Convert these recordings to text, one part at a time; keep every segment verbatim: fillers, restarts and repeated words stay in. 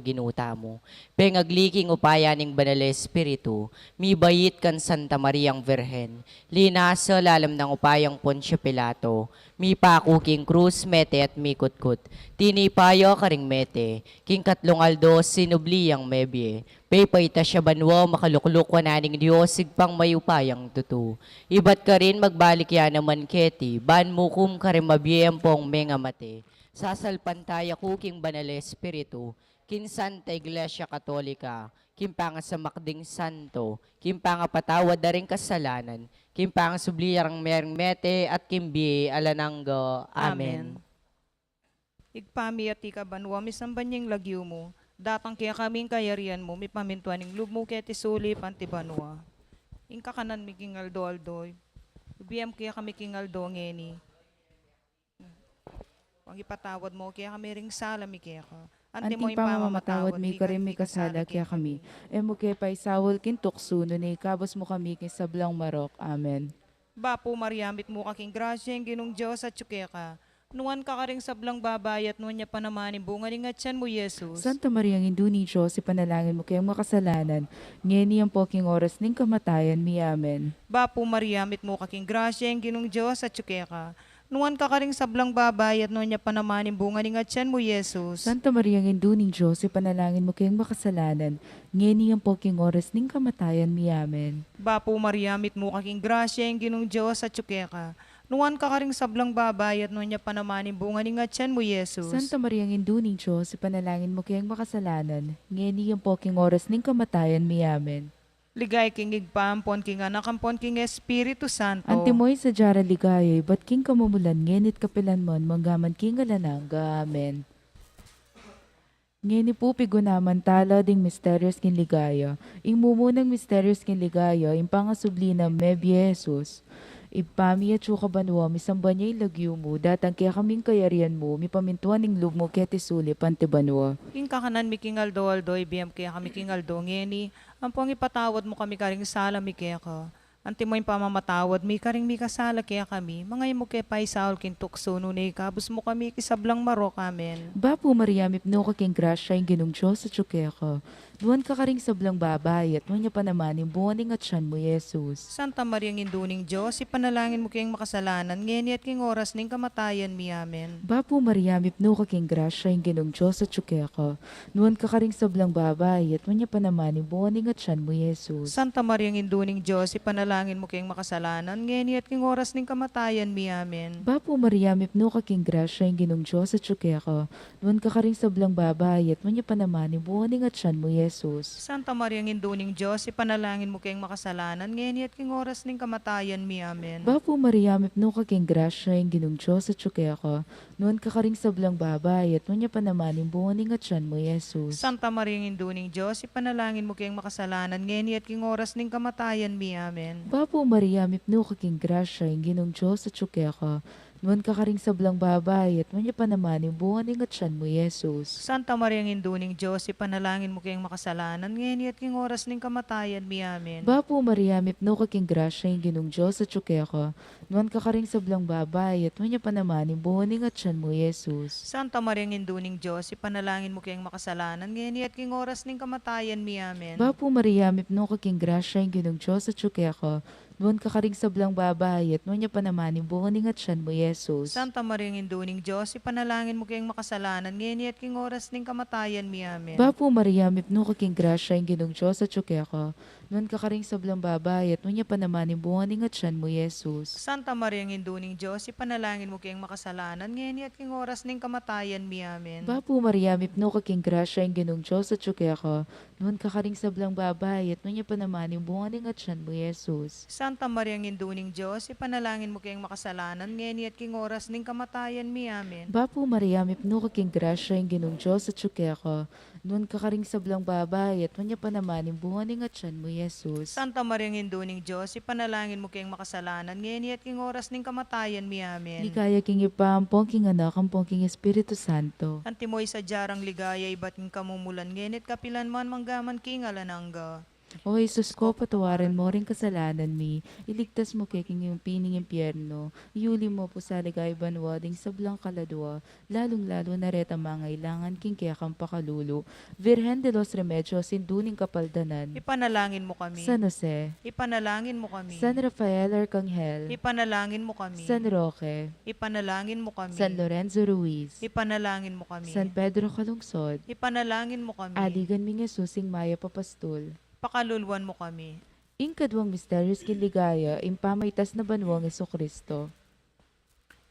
Ginu tamu. Pengagli king upaya ning Banal Espiritu, mibait kang Santa Mariang Virgen, linasa lalam nang upayang Poncio Pilato, mipaku king krus, mete at mikutkut. Tinipa ya karing mete, king katlung aldo sinubli yang mebie. Pepaitas ya banua, makalukluk wanan ning Dios, Ibpang mayupayang tutu. Ibat karin magbalik ya naman keti, ban mukum karing mabie ampong mengamate. Sasalpantaya ku king Banal Espiritu, king Santa Iglesia Katolika, king pangasamak ding santo, king pangapatawad da ring kasalanan, king pangasubli da ring mete, at king bie alang angga. Amen. Amen. Ibpa mi atsu ka banua, misamban ya ing lagyu mu, datang kekami ing kayarian mu, mipamintuan ing lub mu keti sulip anti banua. Ing kakanan mi king aldo-aldo, ibie mu kekami king aldo ngeni. Ipatawad mu kekami ring sala mi keka, anti mo ing pamamatawad mi karing mikasala kekami. E mu ke paisaul king tuksu, nune ikabus mu kami king sablang marok. Amen. Bapu Maria, mitmu ka king grasya, ing Ginung Dios atsu keka. Nuan ka karing sablang babai, at nuan ya pa naman ing bunga ning atian mu, Jesus. Santa Maria, Indu ning Dios, ipanalangin mu keng makasalanan, ngeni ampo king oras ning kamatayan mi. Amen. Bapu Maria, mitmu ka king grasya, ing Ginung Dios atsu keka. Nuan ka karing sablang babai, at nuan ya pa naman ing bunga ning atian mu, Jesus. Santa Maria, Indu ning Dios, ipanalangin mu keng makasalanan, ngeni ampo king oras ning kamatayan mi. Amen. Bapu Maria, mitmu ka king grasya, ing Ginung Dios atsu keka. Nuan ka karing sablang babai, at nuan ya pa naman ing bunga ning atian mu, Jesus. Santa Maria, Indu ning Dios, ipanalangin mu keng makasalanan, ngeni ampo king oras ning kamatayan mi. Amen. Ligaya king Ibpa, ampon king Anak, ampon king Espiritu Santo. Antimo ing sadya rang ligaya, ibat king kamumulan, ngeni at kapilan man, manggaman king alang angga. Amen. Ngeni pu pigunaman tala ding misterios king ligaya. Ing mumunang misterios king ligaya, ing pangasubli nang mebie Jesus. Ibpa mi atsu ka banua, misamban ya ing lagyu mu, datang kekami ing kayarian mu, mipamintuan ing lub mu keti sulip anti banua. Ing kakanan mi king aldo-aldo, ibie mu kekami king aldo ngeni, ampon ipatawad mu kami karing sala mi keka, antimo ing pamamatawad mi karing mikasala kekami, manga e mu ke paisaul king tuksu, nune ikabus mu kami king sablang marok. Amen. Bapu Maria, mipnu ka king grasya, ing Ginung Dios atsu keka. Nuan ka karing sablang babai, at nuan ya pa naman ing bunga ning atian mu, Jesus. Santa Maria, Indu ning Dios, ipanalangin mu keng makasalanan, ngeni at king oras ning kamatayan mi. Amen. Bapu Maria, mipnu ka king grasya, ing Ginung Dios atsu keka. Nuan ka karing sablang babai, at nuan ya pa naman ing bunga ning atian mu, Jesus. Santa Maria, Indu ning Dios, ipanalangin mu keng makasalanan, ngeni at king oras ning kamatayan mi. Amen. Bapu Maria, mipnu ka king grasya, ing Ginung Dios atsu keka. Nuan ka karing sablang babai, at nuan ya pa naman ing bunga ning atian mu, Jesus. Santa Maria, Indu ning Dios, ipanalangin mu keng makasalanan, ngeni at king oras ning kamatayan mi. Amen. Bapu Maria, mipnu ka king grasya, ing Ginung Dios atsu keka. Nuan ka karing sablang babai, at nuan ya pa naman ing bunga ning atian mu, Jesus. Santa Maria, Indu ning Dios, ipanalangin mu keng makasalanan, ngeni at king oras ning kamatayan mi. Amen. Bapu Maria, mipnu ka king grasya, ing Ginung Dios atsu keka. Nuan ka karing sablang babai, at nuan ya pa naman ing bunga ning atian mu, Jesus. Santa Maria, Indu ning Dios, ipanalangin mu keng makasalanan, ngeni at king oras ning kamatayan mi. Amen. Bapu Maria, mipnu ka king grasya, ing Ginung Dios atsu keka. Nuan ka karing sablang babai, at nuan ya pa naman ing bunga ning atian mu, Jesus. Santa Maria, Indu ning Dios, ipanalangin mu keng makasalanan, ngeni at king oras ning kamatayan mi. Amen. Bapu Maria, mipnu ka king grasya, ing Ginung Dios atsu keka. Nuan ka karing sablang babai, at nuan ya pa naman ing bunga ning atian mu, Jesus. Santa Maria, Indu ning Dios, ipanalangin mu keng makasalanan, ngeni at king oras ning kamatayan mi. Amen. Bapu Maria, mipnu ka king grasya, ing Ginung Dios atsu keka. Nuan ka karing sablang babai, at nuan ya pa naman ing bunga ning atian mu, Jesus. Santa Maria, Indu ning Dios, ipanalangin mu keng makasalanan, ngeni at king oras ning kamatayan mi. Amen. Bapu Maria, mipnu ka king grasya, ing Ginung Dios atsu keka. Nuan ka karing sablang babai, at nuan ya pa naman ing bunga ning atian mu, Jesus. Santa Maria, Indu ning Dios, ipanalangin mu keng makasalanan, ngeni at king oras ning kamatayan mi. Amen. Bapu Maria, mipnu ka king grasya, ing Ginung Dios atsu keka. Nuan ka karing sablang babai, at nuan ya pa naman ing bunga ning atian mu, Jesus. Santa Maria, Indu ning Dios, ipanalangin mu keng makasalanan, ngeni at king oras ning kamatayan mi. Amen. Ligaya king Ibpa, ampon king Anak, ampon king Espiritu Santo. Antimo ing sadya rang ligaya, ibat king kamumulan, ngeni at kapilan man, manggaman king alang angga. O Jesus ko, patawaran mo ring kasalanan mi, iligtas mu ke king api ning impyerno, iuli mu pu sa ligaya banua ding sablang kaladua, lalung-lalu na retang mangailangan king kekang pakalulu. Virgen de los Remedios, Indu ning Kapaldanan. Ipanalangin mu kami. San Jose. Ipanalangin mu kami. San Rafael Arkanghel. Ipanalangin mu kami. San Roque. Ipanalangin mu kami. San Lorenzo Ruiz. Ipanalangin mu kami. San Pedro Calungsod. Ipanalangin mu kami. Aligan mi ning Jesus ing mayap a pastul. Pakaluluan mu kami. Ing kaduang misteryus king ligaya, ing pamaitas na banua nang Jesucristo.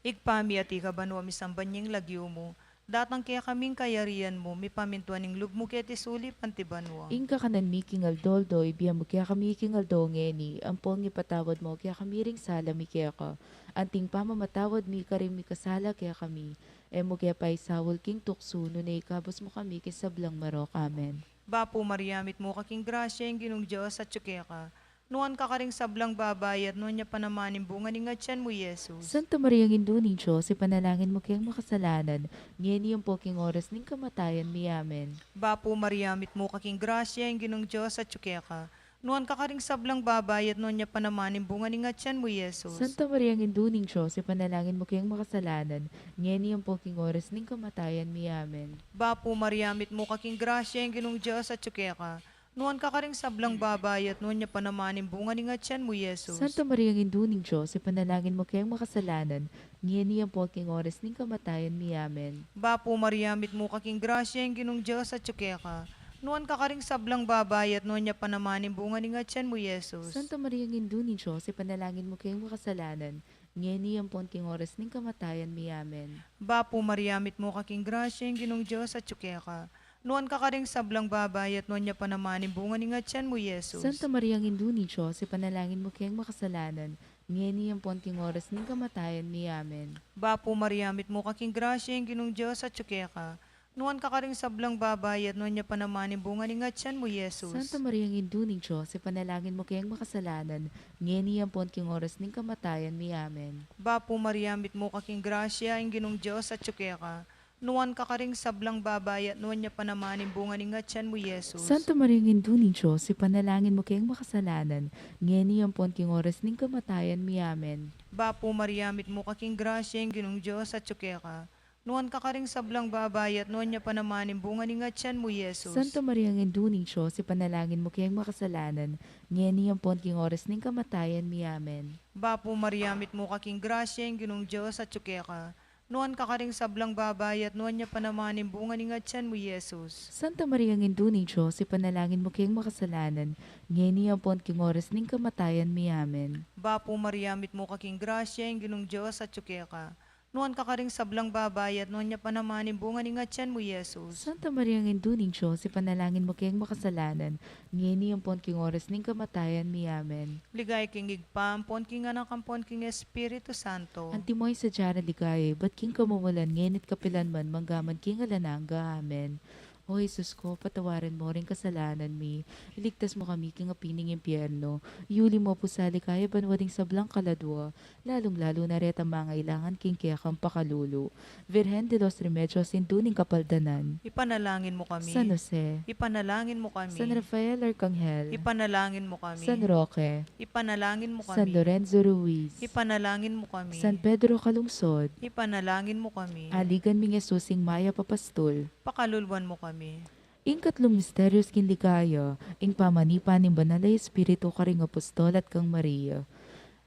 Ibpa mi, atiu ka banua, misamban ya ing lagyu mu, datang kekami ing kayarian mu, mipamintuan ing lub mu keti sulip anti banua. Ing kakanan mi king aldo-aldo ibie mu kekami king aldo ngeni, ampon ipatawad mu kekami ring sala mi keka, anti ing pamamatawad mi karing mikasala kekami. E mu ke paisaul king tuksu, nune ikabus mu kami king sablang marok. Amen. Bapu Maria, mitmu ka king grasya, ing Ginung Dios atyu keka. Nuan ka karing sablang babai, at nuan ya pa naman ing bunga ning atyan mu, i Jesus. Santa Maria, Indu ning Dios, ipanalangin mu keng makasalanan, ngeni ampon king oras ning kamatayan mi. Amen. Bapu Maria, mitmu ka king grasya, ing Ginung Dios atyu keka. Nuan ka karing sablang babai, at nuan ya pa naman ing bunga ning atyan mu, i Jesus. Santa Maria, Indu ning Dios, ipanalangin mu keng makasalanan, ngeni ampon king oras ning kamatayan mi. Amen. Bapu Maria, mitmu ka king grasya, ing Ginung Dios atyu keka. Nuan ka karing sablang babai, at nuan ya pa naman ing bunga ning atyan mu, i Jesus. Santa Maria, Indu ning Dios, ipanalangin mu keng makasalanan, ngeni ampon king oras ning kamatayan mi. Amen. Bapu Maria, mitmu ka king grasya, ing Ginung Dios atyu keka. Nuan ka karing sablang babai, at nuan ya pa naman ing bunga ning atyan mu, i Jesus. Santa Maria, Indu ning Dios, ipanalangin mu keng makasalanan, ngeni ampon king oras ning kamatayan mi. Amen. Bapu Maria, mitmu ka king grasya, ing Ginung Dios atyu keka. Nuan ka karing sablang babai, at nuan ya pa naman ing bunga ning atyan mu, i Jesus. Santa Maria, Indu ning Dios, ipanalangin mu keng makasalanan, ngeni ampon king oras ning kamatayan mi. Amen. Bapu Maria, mitmu ka king grasya, ing Ginung Dios atyu keka. Nuan ka karing sablang babai, at nuan ya pa naman ing bunga ning atyan mu, i Jesus. Santa Maria, Indu ning Dios, ipanalangin mu keng makasalanan, ngeni ampon king oras ning kamatayan mi. Amen. Bapu Maria, mitmu ka king grasya, ing Ginung Dios atyu keka. Nuan ka karing sablang babai, at nuan ya pa naman ing bunga ning atyan mu, i Jesus. Santa Maria, Indu ning Dios, ipanalangin mu keng makasalanan, ngeni ampon king oras ning kamatayan mi. Amen. Bapu Maria, mitmu ka king grasya, ing Ginung Dios atyu keka. Nuan ka karing sablang babai, at nuan ya pa naman ing bunga ning atyan mu, i Jesus. Santa Maria, Indu ning Dios, ipanalangin mu keng makasalanan, ngeni ampon king oras ning kamatayan mi. Amen. Bapu Maria, mitmu ka king grasya, ing Ginung Dios atyu keka. Nuan ka karing sablang babai, at nuan ya pa naman ing bunga ning atyan mu, i Jesus. Santa Maria, Indu ning Dios, ipanalangin mu keng makasalanan, ngeni ampon king oras ning kamatayan mi. Amen. Bapu Maria, mitmu ka king grasya, ing Ginung Dios atyu keka. Nuan ka karing sablang babai, at nuan ya pa naman ing bunga ning atyan mu, i Jesus. Santa Maria, Indu ning Dios, ipanalangin mu keng makasalanan, ngeni ampon king oras ning kamatayan mi. Amen. Ligaya king Ibpa, ampon king Anak, ampon king Espiritu Santo. Antimo ing sadya nang ligaya, ibat king kamumulan, ngeni at kapilan man, mangga man king alang angga. Amen. O Jesus ko, patawaran mu ring kasalanan mi, iligtas mu kami king api ning impyerno, iuli mu pu sa ligaya banua ding sablang kaladua, lalung-lalu na retang mangailangan king kekang pakalulu. Virgen de los Remedios, Indu ning Kapaldanan. Ipanalangin mu kami. San Jose. Ipanalangin mu kami. San Rafael Arkanghel. Ipanalangin mu kami. San Roque. Ipanalangin mu kami. San Lorenzo Ruiz. Ipanalangin mu kami. San Pedro Calungsod. Ipanalangin mu kami. Aligan mi ning Jesus ing mayap a pastul. Pakaluluan mu kami. Ing katlung misteryus king ligaya, ing pamanipa ning Banal a Espiritu karing apostol at kang Maria.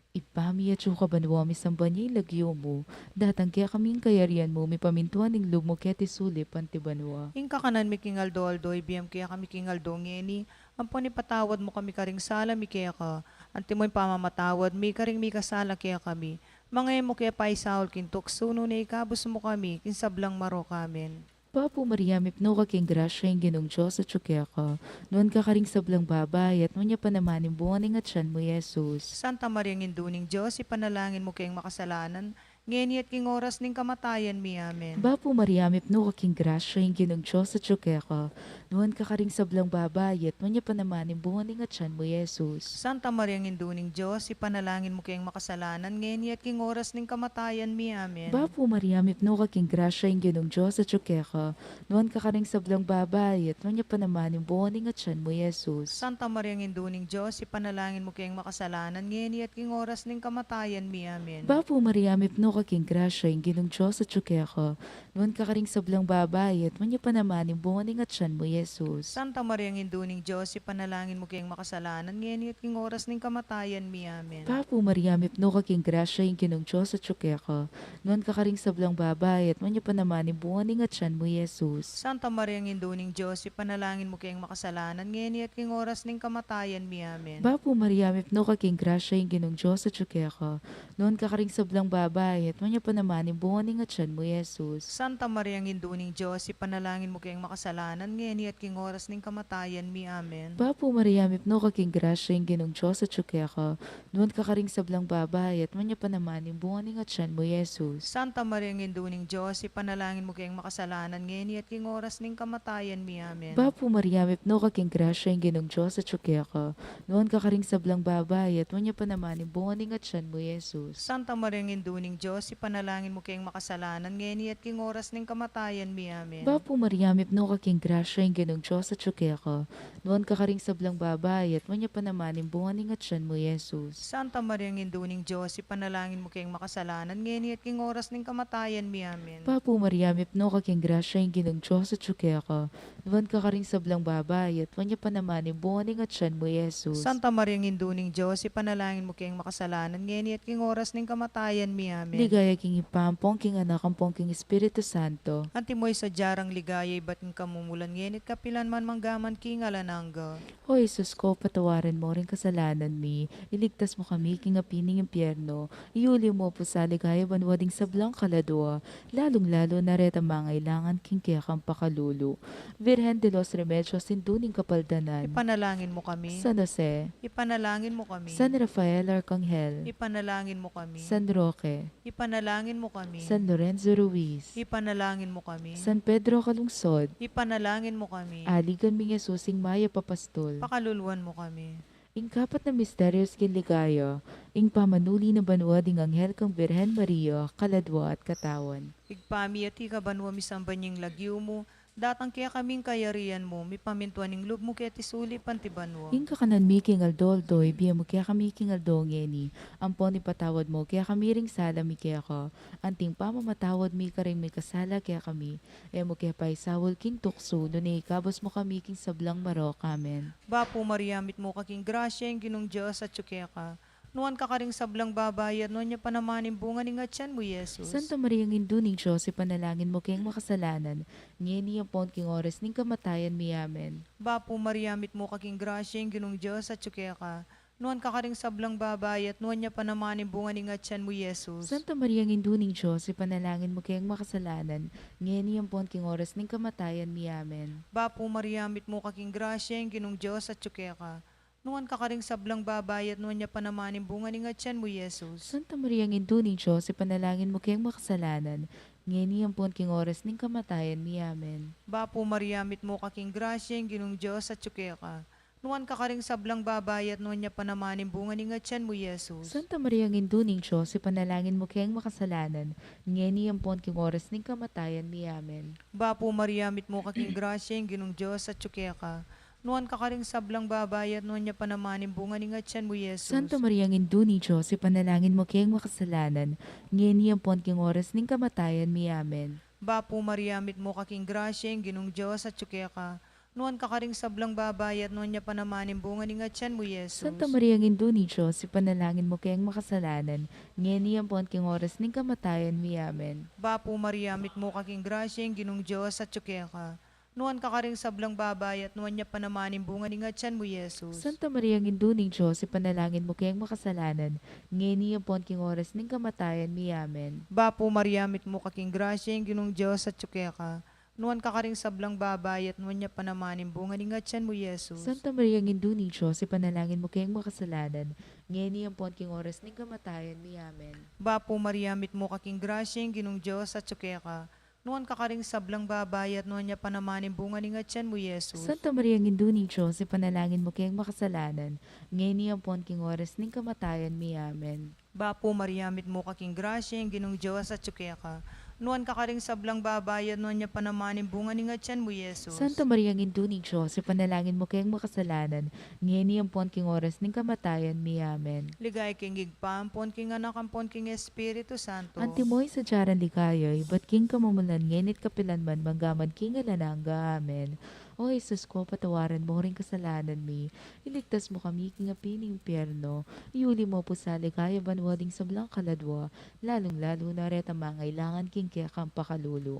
Ibpa mi, atsu ka banua, misamban ya ing lagyu mu, datang kekami ing kayarian mu, mipamintuan ing lub mu keti sulip anti banua. Ing kakanan mi king aldo-aldo ibie mu kekami king aldo ngeni, ampon ipatawad mu kami karing sala mi keka, antimo ing pamamatawad mi karing mikasala kekami. Manga e mu ke paisaul king tuksu, nune ikabus mu kami king sablang marok. Amen. Bapu Maria, mipnu ka king grasya, ing Ginung Dios atyu keka. Nuan ka karing sablang babai, at nuan ya pa naman ing bunga ning atyan mu, i Jesus. Santa Maria, Indu ning Dios, ipanalangin mu keng makasalanan, ngeni at king oras ning kamatayan mi. Amen. Bapu Maria, mipnu ka king grasya, ing Ginung Dios atyu keka. Nuan ka karing sablang babai, at nuan ya pa naman ing bunga ning atyan mu, Jesus. Santa Maria, Indu ning Dios, ipanalangin mu keng makasalanan, ngeni at king oras ning kamatayan mi. Amen. Bapu Maria, mipnu ka king grasya, ing Ginung Dios atyu keka. Nuan ka karing sablang babai, at nuan ya pa naman ing bunga ning atyan mu, Jesus. Santa Maria, Indu ning Dios, ipanalangin mu keng makasalanan, ngeni at king oras ning kamatayan mi. Amen. Bapu Maria, mipnu ka king grasya, ing Ginung Dios atyu keka. Nuan ka karing sablang babai, at nuan ya pa naman ing bunga ning atyan mu, Jesus. Santa Maria, Indu ning Dios, ipanalangin mu keng makasalanan, ngeni at king oras ning kamatayan mi. Amen. Bapu Maria, mipnu ka king grasya, ing Ginung Dios atyu keka. Nuan ka karing sablang babai, at nuan ya pa naman ing bunga ning atyan mu, Jesus. Santa Maria, Indu ning Dios, ipanalangin mu keng makasalanan, ngeni at king oras ning kamatayan mi. Amen. Bapu Maria, mipnu ka king grasya, ing Ginung Dios atyu keka. Nuan ka karing sablang babai, at nuan ya pa naman ing bunga ning atyan mu, Jesus. Santa Maria, Indu ning Dios, ipanalangin mu keng makasalanan, ngeni at king oras ning kamatayan mi. Amen. Bapu Maria, mipnu ka king grasya, ing Ginung Dios atyu keka. Nuan ka karing sablang babai, at nuan ya pa naman ing bunga ning atyan mu, Jesus. Santa Maria, Indu ning Dios, ipanalangin mu keng makasalanan, ngeni at king oras ning kamatayan mi. Amen. Bapu Maria, mipnu ka king grasya, ing Ginung Dios atyu keka. Nuan ka karing sablang babai, at nuan ya pa naman ing bunga ning atyan mu, Jesus. Santa Maria, Indu ning Dios, ipanalangin mu keng makasalanan, ngeni at king oras ning kamatayan mi. Amen. Bapu Maria, mipnu ka king grasya, ing Ginung Dios atyu keka. Nuan ka karing sablang babai, at nuan ya pa naman ing bunga ning atyan mu, Jesus. Santa Maria, Indu ning Dios, ipanalangin mu keng makasalanan, ngeni at king oras ning kamatayan mi. Amen. Bapu Maria, mipnu ka king grasya, ing Ginung Dios atyu keka. Nuan ka karing sablang babai, at nuan ya pa naman ing bunga ning atyan mu, Jesus. Santa Maria, Indu ning Dios, ipanalangin mu keng makasalanan, ngeni at king oras ning kamatayan mi. Amen. Ligaya king Ibpa, ampon king Anak, ampon king Espiritu Santo. Antimo ing sadya rang ligaya ibat king kamumulan, ngeni at kapilan man, mangga man king alang angga. O Jesus ko, patawaran mu ring kasalanan mi, iligtas mu kami king api ning impyerno, iyuli mu pu sa ligaya banua ding sablang kaladua, lalung-lalu na retang mangailangan king kekang pakalulu. Virgen de los Remedios, Indu ning Kapaldanan. Ipanalangin mu kami. San Jose. Ipanalangin mu kami. San Rafael Arkanghel. Ipanalangin mu kami. San Roque. Ipanalangin mu kami. San Lorenzo Ruiz. Ipanalangin mu kami. San Pedro Calungsod. Ipanalangin mu kami. Aligan ming Jesus, ing mayap a pastul. Pakaluluan mu kami. Ing kapat a misteryus king ligaya, ing pamanuli na banua ding anghel kang Birhen Maria, kaladua at katawan. Ibpa mi, atiu ka banua, misamban ya ing lagyu mu, datang kekami ing kayarian mu, mipamintuan ing lub mu keti sulip anti banua. Ing kakanan mi king aldo-aldo, ibie mu kekami king aldo ngeni, ampon ipatawad mu kekami ring sala mi keka, anti ing pamamatawad mi karing mikasala kekami, e mu ke paisaul king tuksu, nune ikabus mu kami king sablang marok. Amen. Bapu Maria, mitmu ka king grasya, ing Ginung Dios atyu keka. Nuan ka karing sablang babai, at nuan ya pa naman ing bunga ning atyan mu, Jesus. Santa Maria, Indu ning Dios, ipanalangin mu keng makasalanan, ngeni ampon king oras ning kamatayan mi. Amen. Bapu Maria, mitmu ka king grasya, ing Ginung Dios atyu keka. Nuan ka karing sablang babai, at nuan ya pa naman ing bunga ning atyan mu, Jesus. Santa Maria, Indu ning Dios, ipanalangin mu keng makasalanan, ngeni ampon king oras ning kamatayan mi. Amen. Bapu Maria, mitmu ka king grasya, ing Ginung Dios atyu keka. Nuan ka karing sablang babai, at nuan ya pa naman ing bunga ning atyan mu, Jesus. Santa Maria, Indu ning Dios, ipanalangin mu keng makasalanan, ngeni ampon king oras ning kamatayan mi. Amen. Bapu Maria, mitmu ka king grasya, ing Ginung Dios atyu keka. Nuan ka karing sablang babai, at nuan ya pa naman ing bunga ning atyan mu, Jesus. Santa Maria, Indu ning Dios, ipanalangin mu keng makasalanan, ngeni ampon king oras ning kamatayan mi. Amen. Bapu Maria, mitmu ka king grasya, ing Ginung Dios atyu keka. Nuan ka karing sablang babai, at nuan ya pa naman ing bunga ning atyan mu, Jesus. Santa Maria, Indu ning Dios, ipanalangin mu keng makasalanan, ngeni ampon king oras ning kamatayan mi. Amen. Bapu Maria, mitmu ka king grasya, ing Ginung Dios atyu keka. Nuan ka karing sablang babai, at nuan ya pa naman ing bunga ning atyan mu, Jesus. Santa Maria, Indu ning Dios, ipanalangin mu keng makasalanan, ngeni ampon king oras ning kamatayan mi. Amen. Bapu Maria, mitmu ka king grasya, ing Ginung Dios atyu keka. Nuan ka karing sablang babai, at nuan ya pa naman ing bunga ning atyan mu, Jesus. Santa Maria, Indu ning Dios, ipanalangin mu keng makasalanan, ngeni ampon king oras ning kamatayan mi. Amen. Bapu Maria, mitmu ka king grasya, ing Ginung Dios atyu keka. Nuan ka karing sablang babai, at nuan ya pa naman ing bunga ning atian mu, Jesus. Santa Maria, Indu ning Dios, ipanalangin mu keng makasalanan, ngeni ampon king oras ning kamatayan mi. Amen. Bapu Maria, mitmu ka king grasya, ing Ginung Dios atyu keka. Nuan ka karing sablang babai, at nuan ya pa naman ing bunga ning atian mu, Jesus. Santa Maria, Indu ning Dios, ipanalangin mu keng makasalanan, ngeni ampon king oras ning kamatayan mi. Amen. Bapu Maria, mitmu ka king grasya, ing Ginung Dios atyu keka. Nuan ka karing sablang babai, at nuan ya pa naman ing bunga ning atian mu, Jesus. Santa Maria, Indu ning Dios, ipanalangin mu keng makasalanan, ngeni ampon king oras ning kamatayan mi. Amen. Ligaya king Ibpa, ampon king Anak, ampon king Espiritu Santo. Antimo ing sadya rang ligaya, ibat king kamumulan, ngeni at kapilan man, mangga man king alang angga. Amen. O Jesus ko, patawaran mu ring kasalanan mi, iligtas mu kami king api ning impyerno, iuli mu pu sa ligaya banua ding sablang kaladua, lalung-lalu na retang mangailangan king kekang pakalulu.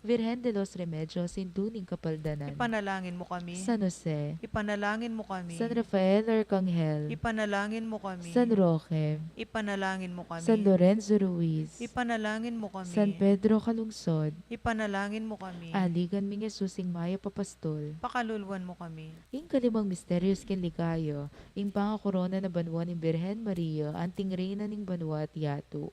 Virgen de los Remedios, Indu ning Kapaldanan. Ipanalangin mu kami. San Jose. Ipanalangin mu kami. San Rafael Arkanghel. Ipanalangin mu kami. San Roque. Ipanalangin mu kami. San Lorenzo Ruiz. Ipanalangin mu kami. San Pedro Calungsod. Ipanalangin mu kami. Aligan ming Jesus ing mayap a pastul. Pakaluluan mu kami. Ing kalimang misteryus king ligaya, ing pangakorona na banua ning Birhen Maria anting Reyna ning banua at yatu.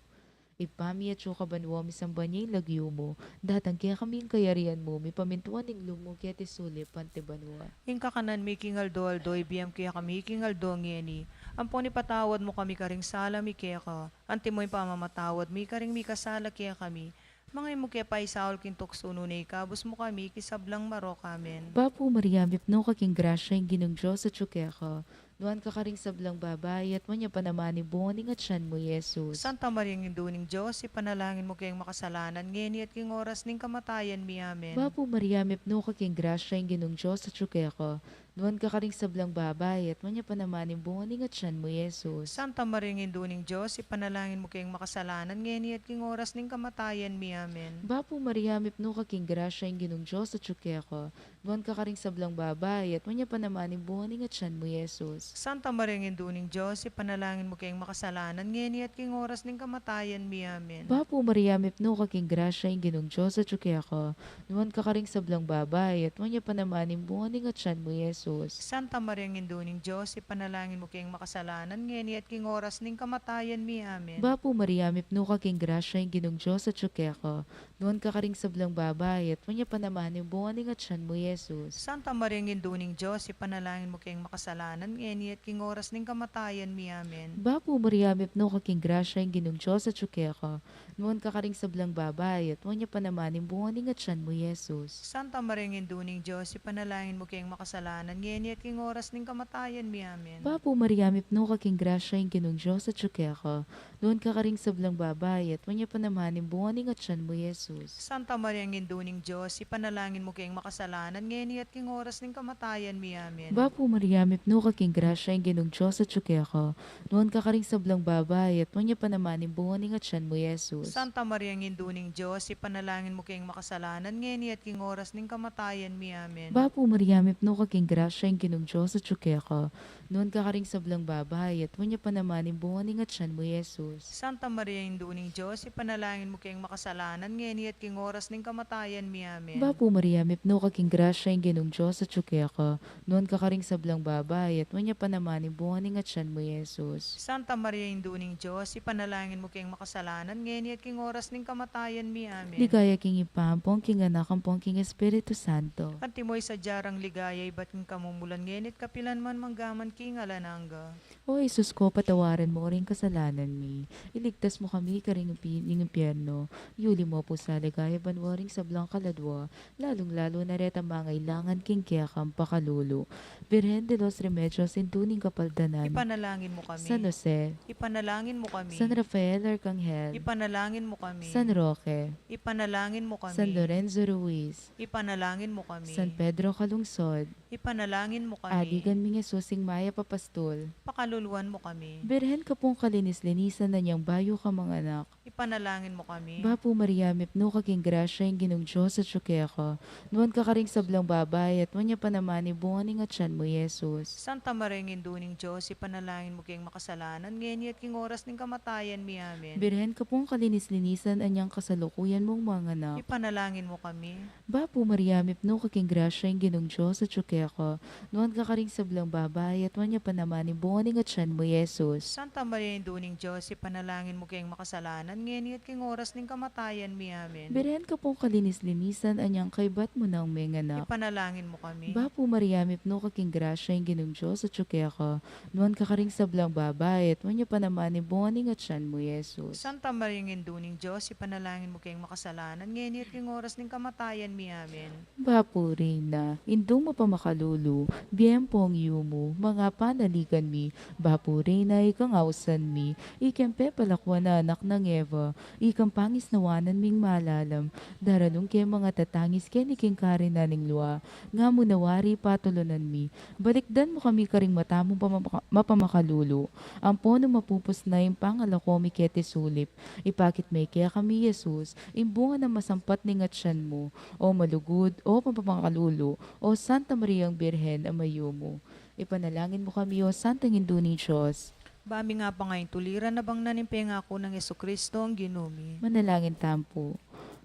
Ibpa mi atsu ka banua, misamban ya ing lagyu mu, datang kekami ing kayarian mu, mipamintuan ing lub mu keti sulip anti banua. Ing kakanan mi king aldo-aldo ibie mu kekami king aldo ngeni, ampon ipatawad mu kami karing sala mi keka, antimo ing pamamatawad mi karing mikasala kekami. Manga e mu ke paisaul king tuksu, nune ikabus mu kami king sablang marok. Amen. Bapu Maria, mipnu ka king grasya, ing Ginung Dios atyu keka. Nuan ka karing sablang babai, at nuan ya pa naman ing bunga ning atian mu, Jesus. Santa Maria, Indu ning Dios, ipanalangin mu keng makasalanan, ngeni at king oras ning kamatayan mi. Amen. Bapu Maria, mipnu ka king grasya, ing Ginung Dios atyu keka. Nuan ka karing sablang babai, at nuan ya pa naman ing bunga ning atian mu, Jesus. Santa Maria, Indu ning Dios, ipanalangin mu keng makasalanan, ngeni at king oras ning kamatayan mi. Amen. Bapu Maria, mipnu ka king grasya, ing Ginung Dios atyu keka. Nuan ka karing sablang babai, at nuan ya pa naman ing bunga ning atian mu, Jesus. Santa Maria, Indu ning Dios, ipanalangin mu keng makasalanan, ngeni at king oras ning kamatayan mi. Amen. Bapu Maria, mipnu ka king grasya, ing Ginung Dios atyu keka. Nuan ka karing sablang babai, at nuan ya pa naman ing bunga ning atian mu, Jesus. Santa Maria, Indu ning Dios, ipanalangin mu keng makasalanan, ngeni at king oras ning kamatayan mi. Amen. Bapu Maria, mipnu ka king grasya, ing Ginung Dios atyu keka. Nuan ka karing sablang babai, at nuan ya pa naman ing bunga ning atian mu, Jesus. Santa Maria, Indu ning Dios, ipanalangin mu keng makasalanan, ngeni at king oras ning kamatayan mi. Amen. Bapu Maria, mipnu ka king grasya, ing Ginung Dios atyu keka. Nuan ka karing sablang babai, at nuan ya pa naman ing bunga ning atian mu, Jesus. Santa Maria, Indu ning Dios, ipanalangin mu keng makasalanan, ngeni at king oras ning kamatayan mi. Amen. Bapu Maria, mipnu ka king grasya, ing Ginung Dios atyu keka. Nuan ka karing sablang babai, at nuan ya pa naman ing bunga ning atian mu, Jesus. Santa Maria, Indu ning Dios, ipanalangin mu keng makasalanan, ngeni at king oras ning kamatayan mi. Amen. Bapu Maria, mipnu ka king grasya, ing Ginung Dios atyu keka. Nuan ka karing sablang babai, at nuan ya pa naman ing bunga ning atian mu, Jesus. Santa Maria, Indu ning Dios, ipanalangin mu keng makasalanan, ngeni at king oras ning kamatayan mi. Amen. Bapu Maria, mipnu ka king grasya, ing Ginung Dios atyu keka. Nuan ka karing sablang babai, at nuan ya pa naman ing bunga ning atian mu, Jesus. Santa Maria, Indu ning Dios, ipanalangin mu keng makasalanan, ngeni at king oras ning kamatayan mi. Amen. Bapu Maria, mipnu ka king grasya, ing Ginung Dios atyu keka. Nuan ka karing sablang babai, at nuan ya pa naman ing bunga ning atian mu, Jesus. Santa Maria, Indu ning Dios, ipanalangin mu keng makasalanan, ngeni at king oras ning kamatayan mi. Amen. Ligaya king Ibpa, ampon king Anak, ampon king Espiritu Santo. Antimo ing sadya rang ligaya, ibat king kamumulan, ngeni at kapilan man, mangga man king alang angga. O Jesus ko, patawaran mu ring kasalanan mi, iligtas mu kami karing api ning impyerno, iuli mu pu sa ligaya banua ring sablang kaladua, lalung-lalu na retang mangailangan king kekang pakalulu. Virgen de los Remedios, Indu ning Kapaldanan. Ipanalangin mu kami. San Jose. Ipanalangin mu kami. San Rafael Arkanghel. Ipanalangin mu kami. San Roque. Ipanalangin mu kami. San Lorenzo Ruiz. Ipanalangin mu kami. San Pedro Calungsod. Ipanalangin mu kami. Aligan ming Jesus ing mayap a pastul. Pakaluluan mu kami. Birhen, ka pung kalinis-linisan na niang bayu kang manganak. Ipanalangin mu kami. Bapu Maria, mipnu ka king grasya, ing Ginung Dios atyu keka. Nuan ka karing sablang babai, at nuan ya pa naman ing bunga ning atyan mu, Jesus. Santa Maria, Indu ning Dios, ipanalangin mu keng makasalanan, ngeni at king oras ning kamatayan mi. Amen. Birhen ka pung kalinis-linisan, anyang kasalukuyan mung manganak. Ipanalangin mu kami. Bapu Maria, mipnu ka king grasya, ing Ginung Dios atyu keka. Nuan ka karing sablang babai, at nuan ya pa naman ing bunga ning atyan mu, Jesus. Santa Maria, Indu ning Dios, ipanalangin mu keng makasalanan, ngeni at king oras ning kamatayan mi. Amen. Birhen ka pung kalinis-linisan, anyang kaybat mu nang menganak. Ipanalangin mu kami. Bapu Maria, mipnu ka king grasya, ing Ginung Dios atyu keka. Nuan ka karing sablang babai, at nuan ya pa naman ing bunga ning atyan mu, Jesus. Santa Maria, Indu ning Dios, ipanalangin mu keng makasalanan, ngeni at king oras ning kamatayan mi. Amen. Bapu Reyna, Indung mapamakalulu, bie ampong yumu, manga panaligan mi, Bapu Reyna, ikang ausan mi, ikeng pepalakuan a anak nang Eva, ikang pangisnawanan ming malalam, daralung ke manga tatangis keni king karinan ning lua, nga mu na wari patulunan mi, balikdan mu kami karing mata mung pamamaka-, mapamakalulu, ampon nung mapupus na ing pangalako mi keti sulip, ipakit me kekami i Jesus, ing bunga nang masampat ning atyan mu, o malugud, o mapamakalulu, o Santa Mariang Birhen a mayumu. Ipanalangin mu kami, o Santang Indu ning Dios. Ba mi nga pangaintuliran a bangnan ing pengaku nang Jesucristo a Ginu mi. Manalangin tamu pu.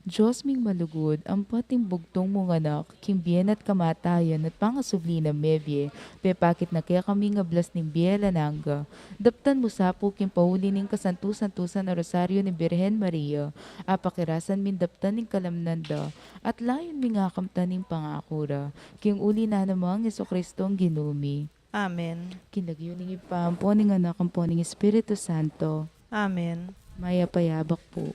Dios ming malugud, ampat ing bugtung mung anak, king bie na at kamatayan at pangasubli nang mebie, pepakit na kekami ing ablas ning bie alang angga. Daptan mu sa pu king pauli ning kasantu-santusan a Rosario ning Birhen Maria, apakirasan ming daptan ing kalamnan da, at layun ming akamtan ing pangaku ra. King uli na nang Jesucristo a Ginu mi. Amen. King lagyu ning Ibpa, ampo ning Anak, ampo ning Espiritu Santo. Amen. Mayap a yabak pu.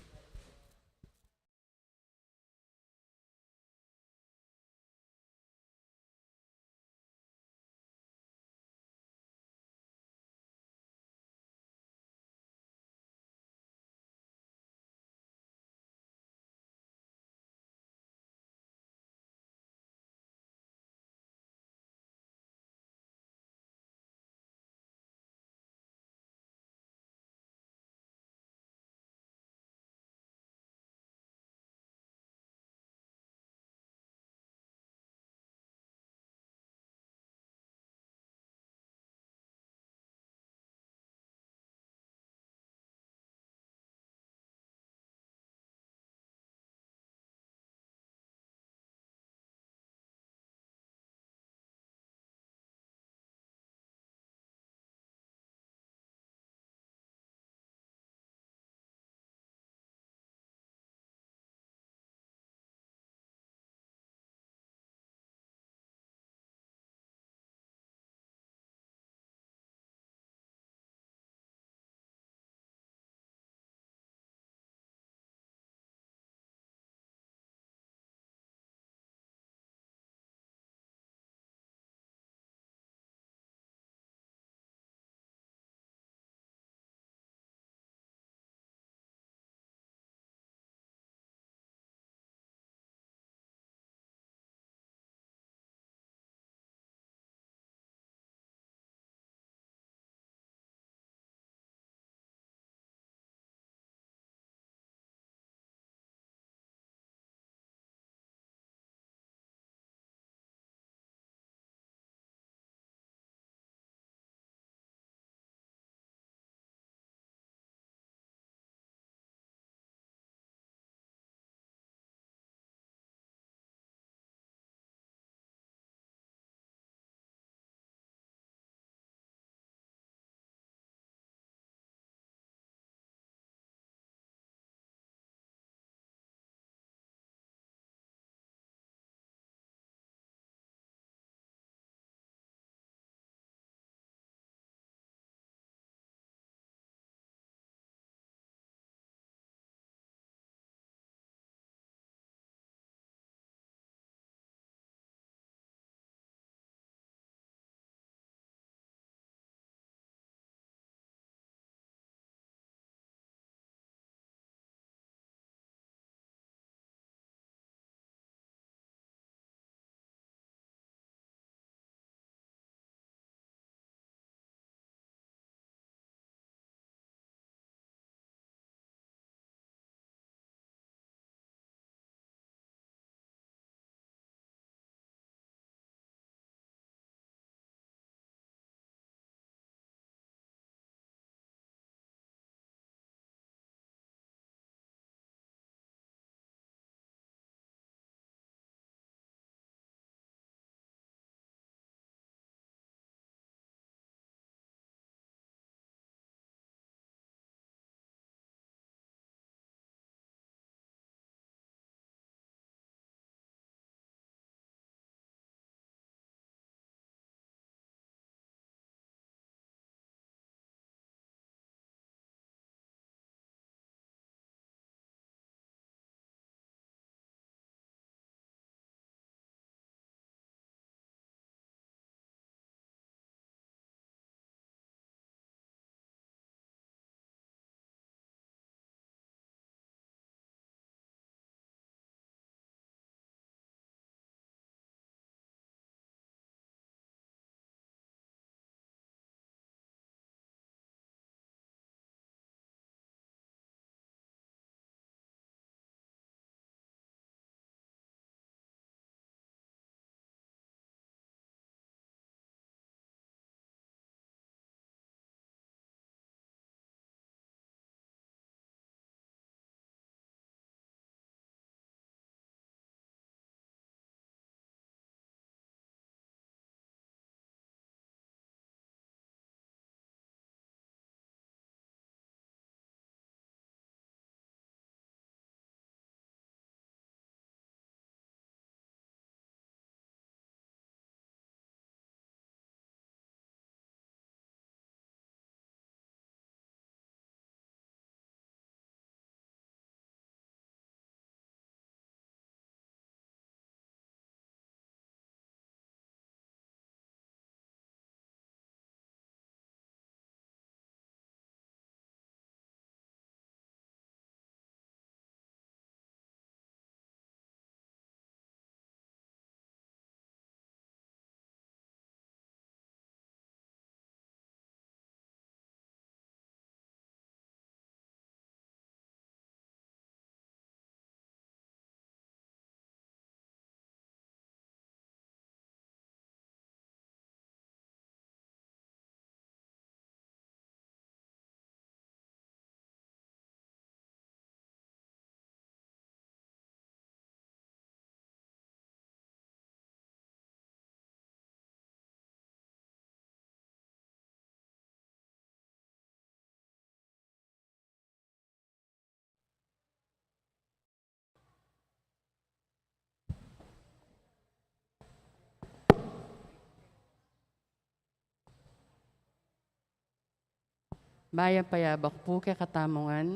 Mayap a yabak pu kekatamu ngan.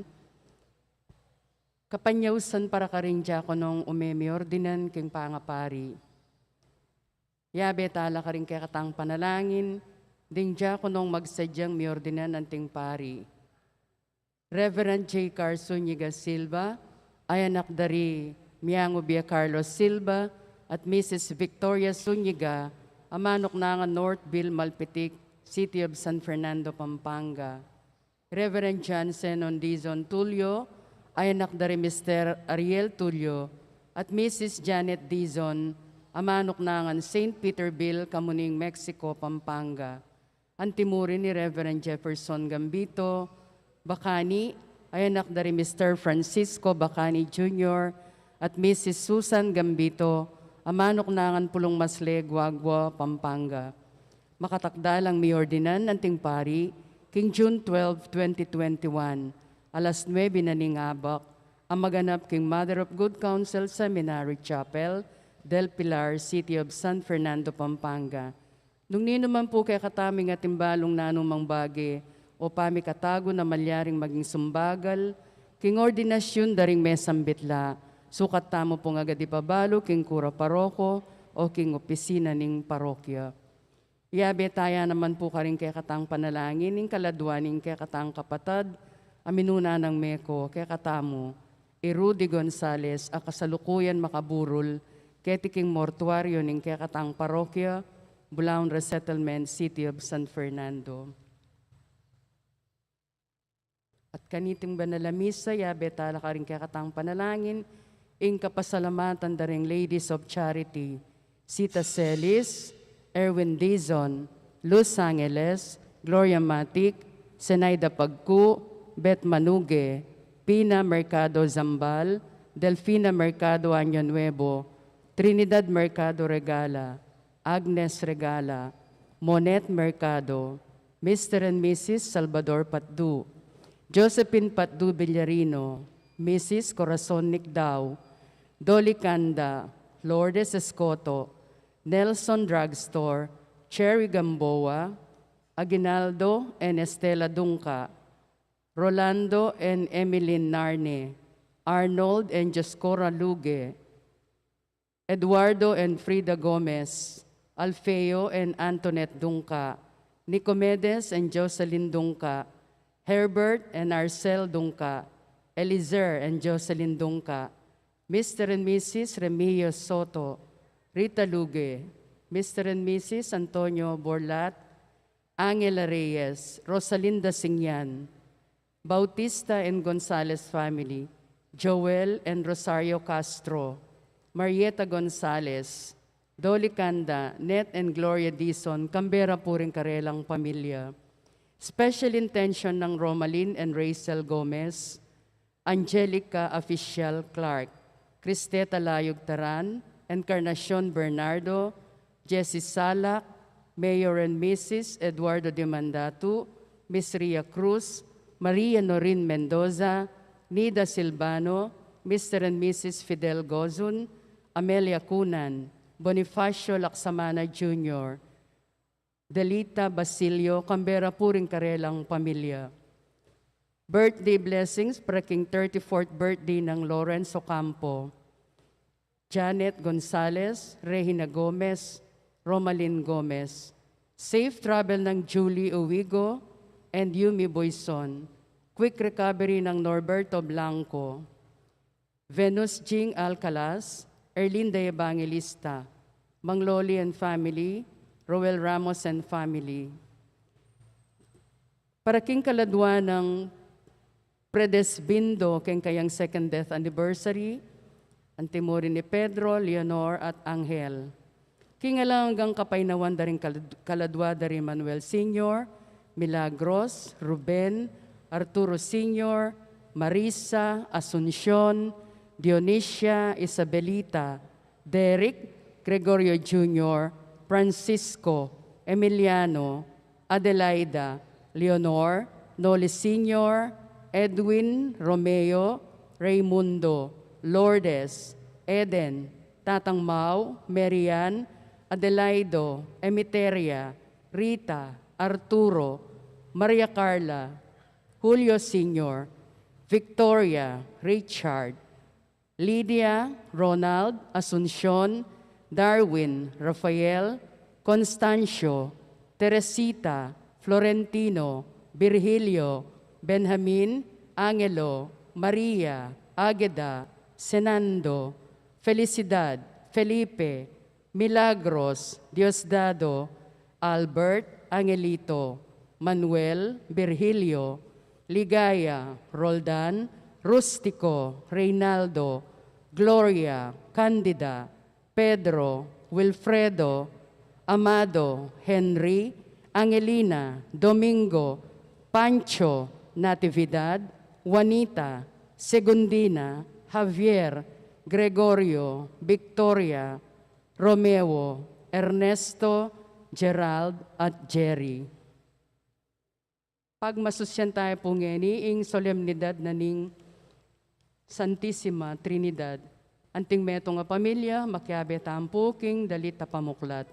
Kapanyausan para karing diakonong ume miordinan king pangapari. Yabe tala karing kekatang panalangin ding diakonong magsadyang miordinan anting pari. Reverend J. Carson Nyiga Silva, ay anak dari Miangubia Carlos Silva at Missus Victoria Zuniga, a manuknangan Northville, Malpitic, City of San Fernando, Pampanga. Reverend Johnson Ondizon Tulio, ay anak dari Mister Ariel Tulio at Missus Janet Dizon, a manuknangan Saint Peterville, Camuning, Mexico, Pampanga. Anti mu rin i Reverend Jefferson Gambito Bacani, ay anak dari Mister Francisco Bacani Junior at Missus Susan Gambito, a manuknangan Pulong Masle, Guagua, Pampanga. Makatakda lang miordinan anting pari king June twelve, twenty twenty-one, alas nuebe na ning abak, a maganap king Mother of Good Counsel Seminary Chapel, Del Pilar, City of San Fernando, Pampanga. Nung ninu man pu kekataming atin balung nanumang bage o pamikatagun a malyaring maging sumbagal king ordinasyun da ring mesambit la, sukat tamu pung agad ipabalu king kura paroko o king opisina ning parokya. Yabe taya naman pu karing kekatang panalangin ing kaladwa ning kekatang kapatad a minuna nang meko kekatamu, i Rudy Gonzales, a kasalukuyan makaburul keti king mortuaryo ning kekatang parokya, Bulaon Resettlement, City of San Fernando. At kaniting banal a misa, yabe tala karing kekatang panalangin ing kapasalamatan da ring Ladies of Charity, Sita Celis, Erwin Dizon, Luz Angeles, Gloria Matic, Zenaida Pagcu, Beth Manuge, Pina Mercado Zambal, Delfina Mercado Año Nuevo, Trinidad Mercado Regala, Agnes Regala, Monet Mercado, Mister and Missus Salvador Patdu, Josephine Patdu Villarino, Missus Corazon Nicdao, Dolly Canda, Lourdes Escoto, Nelson Drugstore, Cherry Gamboa, Aguinaldo and Estela Dungca, Rolando and Emilyn Narne, Arnold and Dioscora Luge, Eduardo and Frida Gomez, Alfeo and Antoinette Dungca, Nicomedes and Jocelyn Dungca, Herbert and Arcel Dungca, Elizer and Jocelyn Dungca, Mister and Missus Remigio Soto, Rita Luge, Mister and Missus Antonio Borlat, Angela Reyes, Rosalinda Singyan, Bautista and Gonzales family, Joel and Rosario Castro, Marieta Gonzales, Dolly Canda, Net and Gloria Dizon, kambe ra pu ring karelang pamilya. Special intention nang Romalyn and Rachel Gomez, Angelica Official Clark, Cristeta Layug Taran, Encarnacion Bernardo, Jessie Salak, Mayor and Missus Eduardo Dimandatu, Miss Ria Cruz, Maria Norin Mendoza, Nida Silvano, Mister and Missus Fidel Gozun, Amelia Cunan, Bonifacio Laksamana Junior, Delita Basilio, kambe ra pu ring karelang pamilya. Birthday blessings para king thirty-fourth birthday nang Lawrence Ocampo, Janet Gonzales, Regina Gomez, Romalyn Gomez. Safe travel nang Julie Uwigo and Yumi Boyson. Quick recovery nang Norberto Blanco, Venus Jing Alcalas, Erlinda Evangelista, Mang Loli and family, Roel Ramos and family. Para king kaladwa nang predesbindo keng kayang second death anniversary, anti mu rin i Pedro, Leonor, at Angel. King alang anggang kapaynawan da ring kalad-, kaladwa da ri Manuel Senior, Milagros, Ruben, Arturo Senior, Marisa, Asuncion, Dionisia, Isabelita, Derek, Gregorio Junior, Francisco, Emiliano, Adelaida, Leonor, Noli Senior, Edwin, Romeo, Raymundo, Lourdes, Eden, Tatang Mau, Marian, Adelaido, Emiteria, Rita, Arturo, Maria Carla, Julio Senior, Victoria, Richard, Lydia, Ronald, Asuncion, Darwin, Rafael, Constancio, Teresita, Florentino, Virgilio, Benjamin, Angelo, Maria, Ageda, Senando, Felicidad, Felipe, Milagros, Diosdado, Albert, Angelito, Manuel, Virgilio, Ligaya, Roldan, Rustico, Reynaldo, Gloria, Candida, Pedro, Wilfredo, Amado, Henry, Angelina, Domingo, Pancho, Natividad, Juanita, Segundina, Javier, Gregorio, Victoria, Romeo, Ernesto, Gerald, at Jerry. Pagmasusyan tamu pu ngeni ing solemnidad na ning Santisima Trinidad. Anting metung a pamilya, makiabe tamu pu king dalit a pamuklat.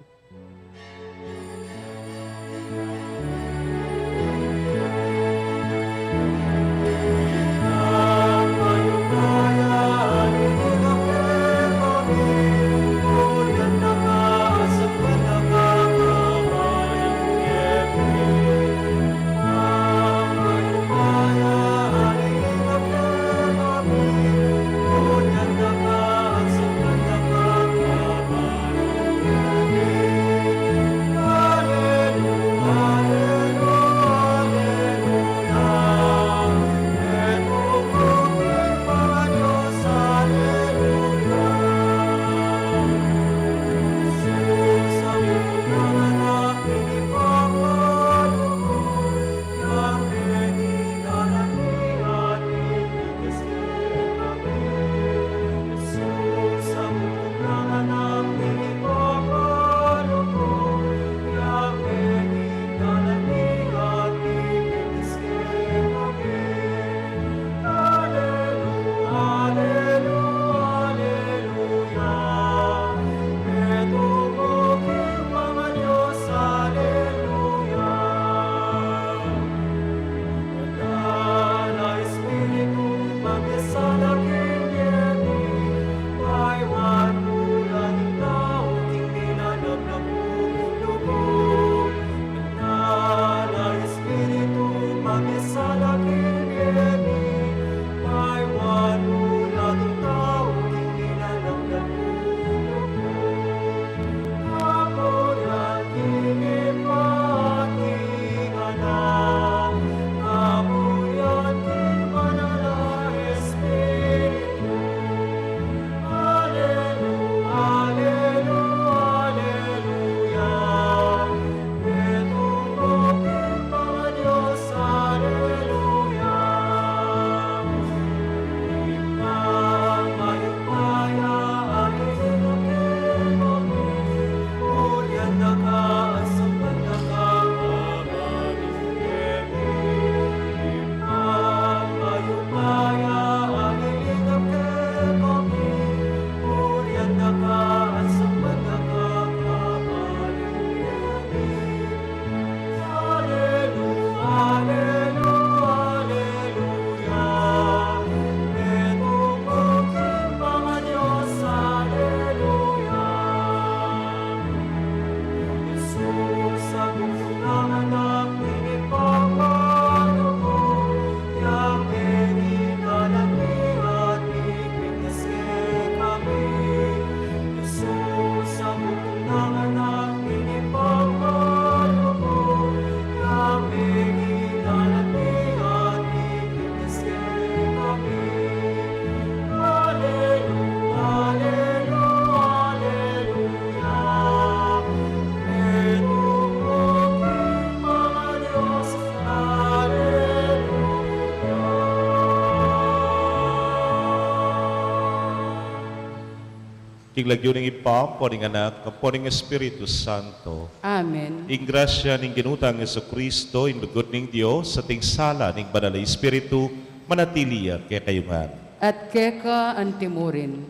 King lagyu ning Ibpa, ampo ning Anak, ampo ning Espiritu Santo. Amen. Ing grasya ning Ginu tang Jesucristo, ing lugud ning Dios, at ing sala ning Banal a Espiritu, manatili ya kekayu ngan. At keka anti murin.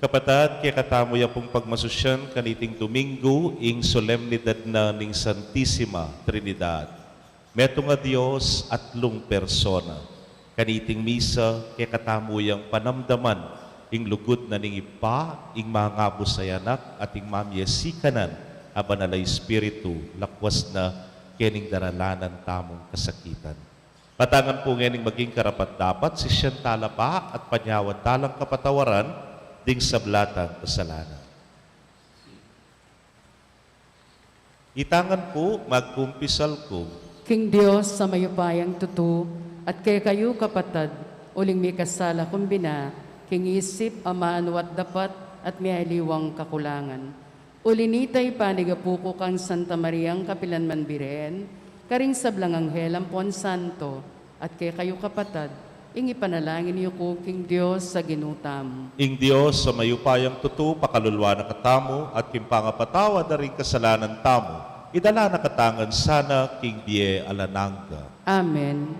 Kapatad, kekatamu ya pung pagmasusyan kaniting Domingo, ing solemnidad na ning Santisima Trinidad. Metung a Dios atlung persona. Kaniting misa, kekatamu yang panamdaman ing lugud na ning Ibpa, ing mangabus a Anak, at ing mamiesikanan a Banal a Espiritu, lakwas na kening daralanan tamung kasakitan. Katangan pu ngening maging karapat-dapat, sisian tala pa at panyawad talang kapatawaran ding sabla tang kasalanan. Itangan ku, magkumpisal ku. King Dios a mayupayang tutu, at kekayu kapatad, uling mikasala kung bina, king isip, amanwa at dapat, at miyaliwang kakulangan. Uli nita, ipanigapu ku kang Santa Mariang kapilan man Birhen, karing sablang anghel ampon santo, at kekayu kapatad, ing ipanalangin yu ku king Dios a Ginu tamu. Ing Dios a mayupayang tutu, pakalulwan na katamu, at king pangapatawad da ring kasalanan tamu, idala na katangan sana king bie alang angga. Amen.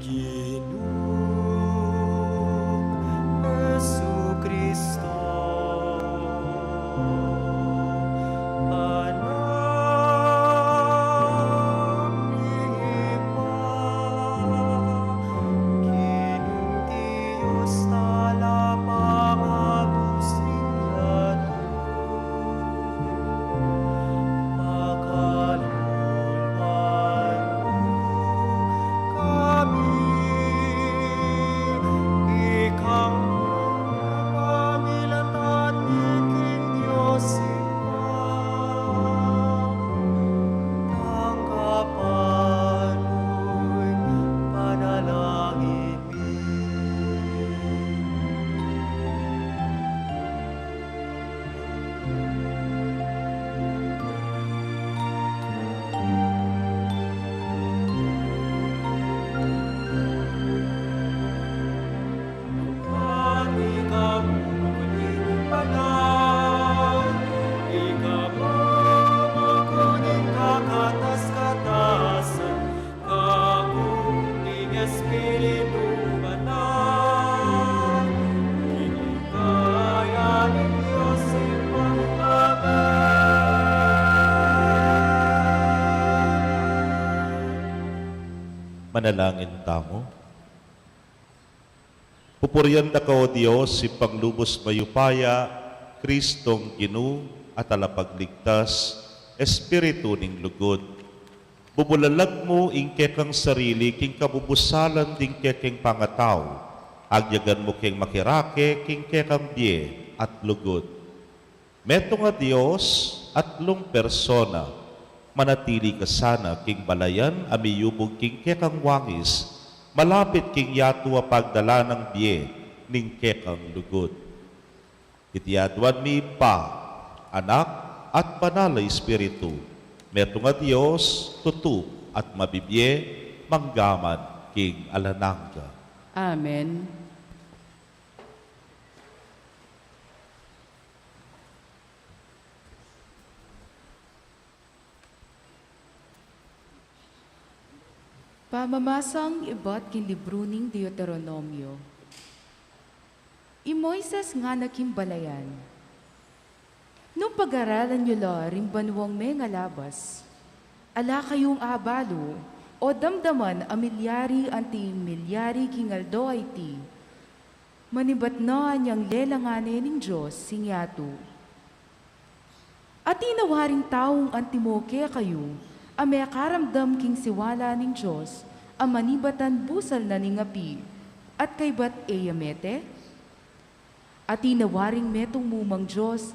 Ginu Jesucristo, Anak ning Ibpa, Ginung Dios, talapangabus ning yatu. Pakaluluan mu kami, ikang pamilatan mi king Dios Ibpa, tanggapan mu ing panalangin mi. Kaku ning Espiritu Banal, king ligaya ning Dios Ibpa. Amen. Manalangin tamu. Pupurian da ka, O Dios, Ibpang lubus mayupaya, Kristong Ginu at Talapagligtas, Espiritu ning lugud. Bubulalag mu ing kekang sarili king kabubusalan ding kekeng pangatau, agyagan mu keng makirake king kekang bie at lugud. Metung a Dios, atlung persona, manatili ka sana king balayan a miyubug king kekang wangis, malapit king yatu a pagdala nang bie ning kekang lugud. Iti aduan mi pa, Anak, at Banal a Espiritu, metung a Dios, tutu at mabibie, mangga man king alang angga. Amen. Pamamasang ibat king libru ning Deuteronomio. I Moises ngana king balayan, "Nung pag-aralan yu la ring banuang mengalabas, ala kayung abalu o damdaman a milyari anti milyari king aldo a iti, manibat na anyang lelangan ne ning Dios ing yatu. Atin a waring taung antimo kekayu a mekaramdam king siwala ning Dios a manibatan busal na ning api, at kaybat e ya mete? Atin a waring metung mumang dios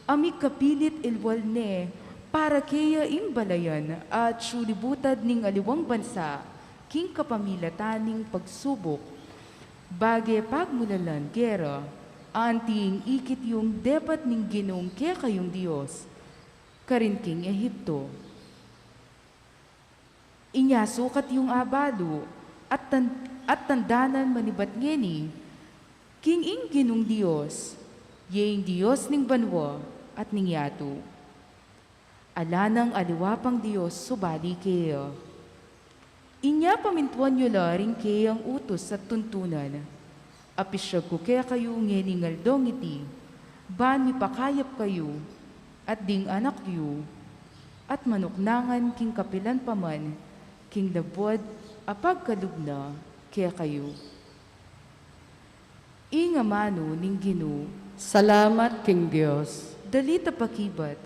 a mikapilit ilwal ne para keya ing balayan a atyu libutad ning aliwang bansa king kapamilatan ning pagsubuk, bage pagmulalan gera, anti ing ikit yung depat ning Ginung kekayung Dios karin king Egipto. Inya sukat yung abalu at tan-, at tandanan manibat ngeni king ing Ginung Dios, ye ing Dios ning banua at ning yatu. Ala nang aliwa pang Dios subali keya. Inya pamintuan yu la ring keyang utus at tuntunan. Apisyag ku kekayu ngening aldong iti, ban mipakayap kayu, at ding anak yu, at manuknangan king kapilan pa man king labuad a pagkalub na kekayu." Ing amanu ning Ginu. Salamat king Dios. Dalit a pakibat.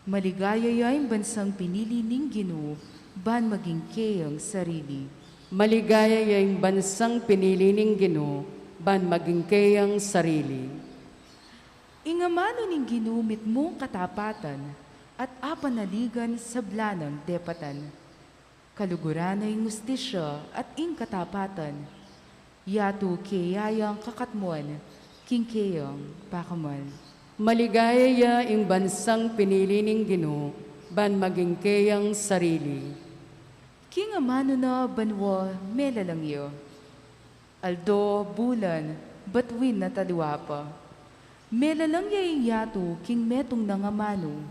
Maligaya ya ing bansang pinili ning Ginu ban maging keyang sarili. Maligaya ya ing bansang pinili ning Ginu ban maging keyang sarili. Ing amanu ning Ginu mitmung katapatan at apanaligan sabla nang depatan. Kaluguran na ing ustisya at ing katapatan. Yatu keya yang kakatmuan king keyang pakamal. Maligaya ya ing bansang pinili ning Ginu ban maging keyang sarili. King amanu na banua melalang ya. Aldo, bulan, batuin at aliwa pa. Melalang ya ing yatu king metung nang amanu.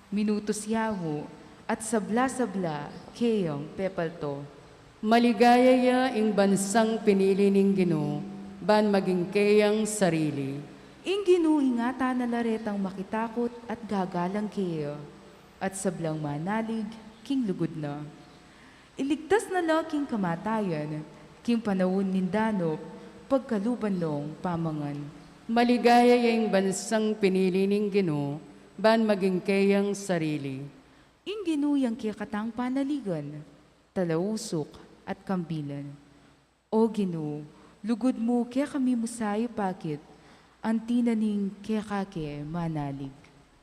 Minutus ya mu at sabla-sabla keyang pepalto. Maligaya ya ing bansang pinili ning Ginu ban maging keyang sarili. Ing Ginu ingatan na la retang makitakut at gagalang keya, at sablang manalig king lugud na. Iligtas na la king kamatayan, king panaun ning danup, pagkaluban nong pamangan. Maligaya ya ing bansang pinili ning Ginu ban maging keyang sarili. Ing Ginu yang kekatang panaligan, talausuk at kambilan. O Ginu, lugud mu kekami musa ipakit, anti na ning keka ke manalig.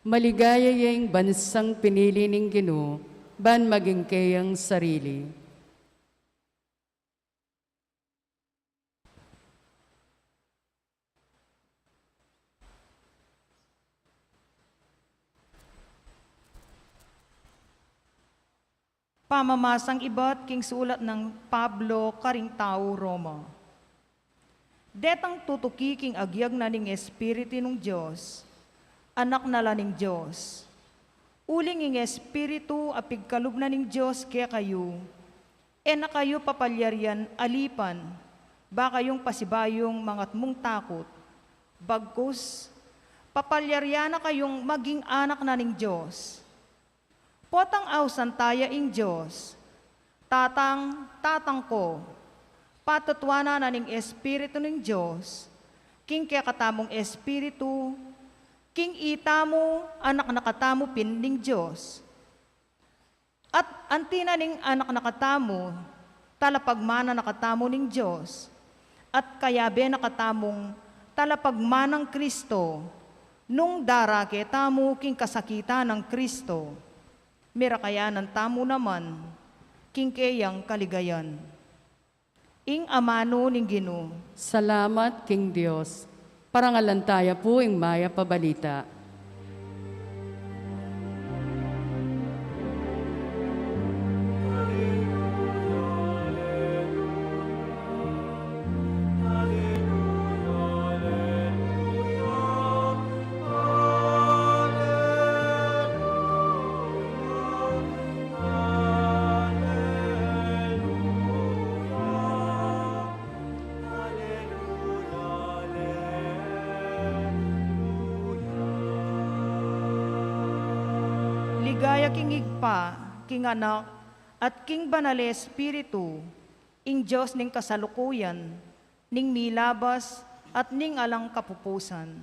Maligaya ya ing bansang pinili ning Ginu ban maging keyang sarili. Pamamasang ibat king sulat nang Pablo karing tau Roma. Detang tutuki king agyag na ning Espiritu ning Dios, anak na la ning Dios. Uling ing Espiritu a pigkalub na ning Dios kekayu, e na kayu papalyarian alipan ba kayung pasibayung mangatmung takut, bagkus papalyarian na kayung maging anak na ning Dios. Potang ausan taya ing Dios, Tatang, Tatang ko, patutuanan na ning Espiritu ning Dios king kekatamung espiritu, king itamu anak na katamu pin ning Dios. At anti na ning anak na katamu, talapagmana na katamu ning Dios, at kayabe na katamung talapagmanang Kristo, nung darake tamu king kasakitan nang Kristo, merakayanan tamu naman king keyang kaligayan. Ing amanu ning Ginu. Salamat king Dios. Parangalan taya pu ing mayap a balita. Ligaya king Ibpa, king Anak, at king Banal a Espiritu, ing Dios ning kasalukuyan, ning milabas, at ning alang kapupusan.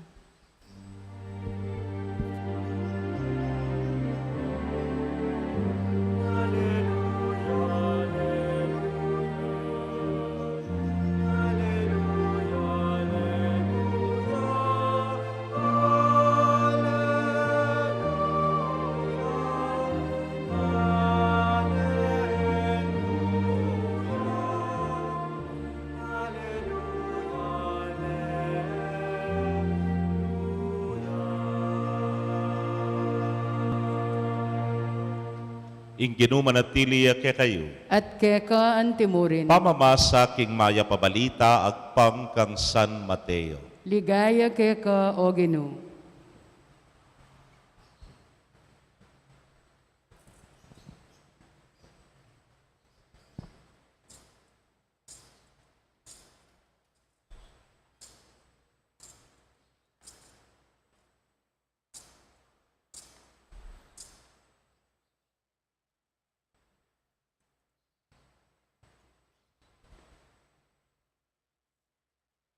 Ing Ginu manatili ya kekayu. At keka antimurin. Pamamasa king Mayap a Balita agpang kang San Mateo. Ligaya keka, O Ginu.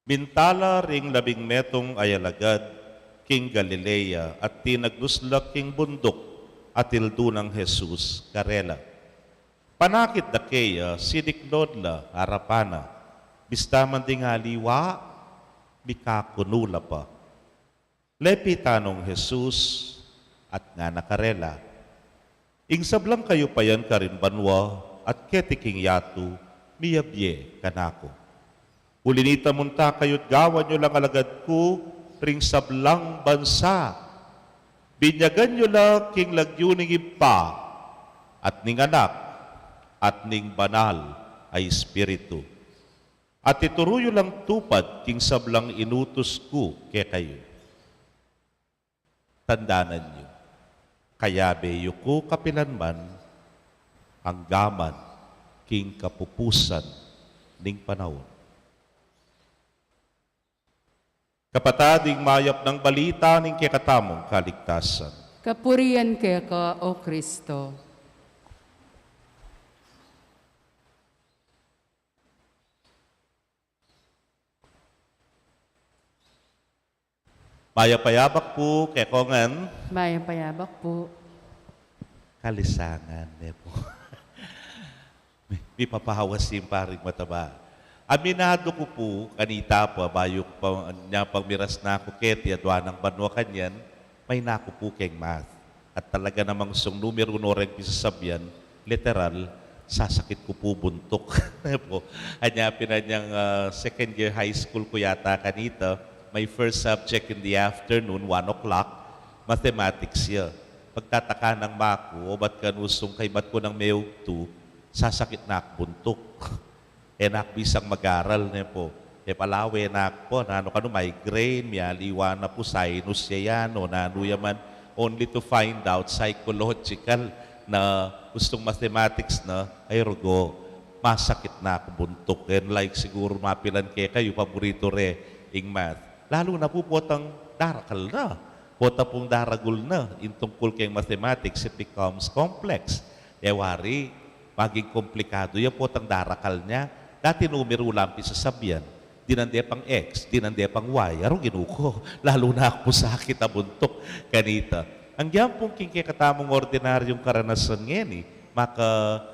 Mintala ring labing metung a alagad king Galilea, at tinagnus la king bunduk, at tildu nang Jesus karela. Panakit da keya, siniklaud la arapan na, bista man ding aliwa, mikakunu la pa. Lepitan nong Jesus at ngana karela, "Ing sablang kayupayan karin banua at keti king yatu, miyabie kanaku. Uli nita munta kayu't gawan yu lang alagad ku ring sablang bansa. Binyagan yu la king lagyu ning Ibpa, at ning Anak, at ning Banal a Espiritu. At ituru yu lang tupad king sablang inutus ku kekayu." Tandanan yu, kayabe yu ku kapilan man, anggaman king kapupusan ning panaun. Kapatad, ing mayap nang balita ning kekatamung kaligtasan. Kapurian keka, O Kristo. Mayap a yabak pu kekongan. Mayap a yabak pu. Kalisangan ne pu. Mi, mipapawas ing paring mataba. Aminadu ku pu, kanita pa, bayu ku pa, nya pang miras na ku keti, adwa nang banua kanyan, mainaku pu keng math. At talaga namang sung numeru no reng pisasabian, literal, sasakit ku pu buntuk. Ne pu. Anya pin anyang, ah, second year high school ku yata kanita, my first subject in the afternoon, one o'clock, mathematics ya. Pagtataka nang maku, o bat kanu sung kaybat ku nang meugtu, sasakit na ak buntuk. E na ku bisang mag-aral, ne pu. E pala, we na ku pu, nanu kanu, migraine, mialiwa na pu, sinus ya yan, o nanu ya man, only to find out, psychological na, ustung mathematics na, ay rugo, masakit na ku buntuk. And like siguru mapilan kekayu, paburitu re ing math. Lalu na pu potang darakal na, pota pung daragul na, ing tungkul keng mathematics, it becomes complex. E wari, maging komplikadu ya potang darakal nya. Dati numeru lang pisasabian. Dinan de pang X, dinan de pang Y, aru Ginu ku. Lalu na ku pu sakit a buntuk kanita. Agyang pung king kekatamung ordinaryung karanasan ngeni, makalitu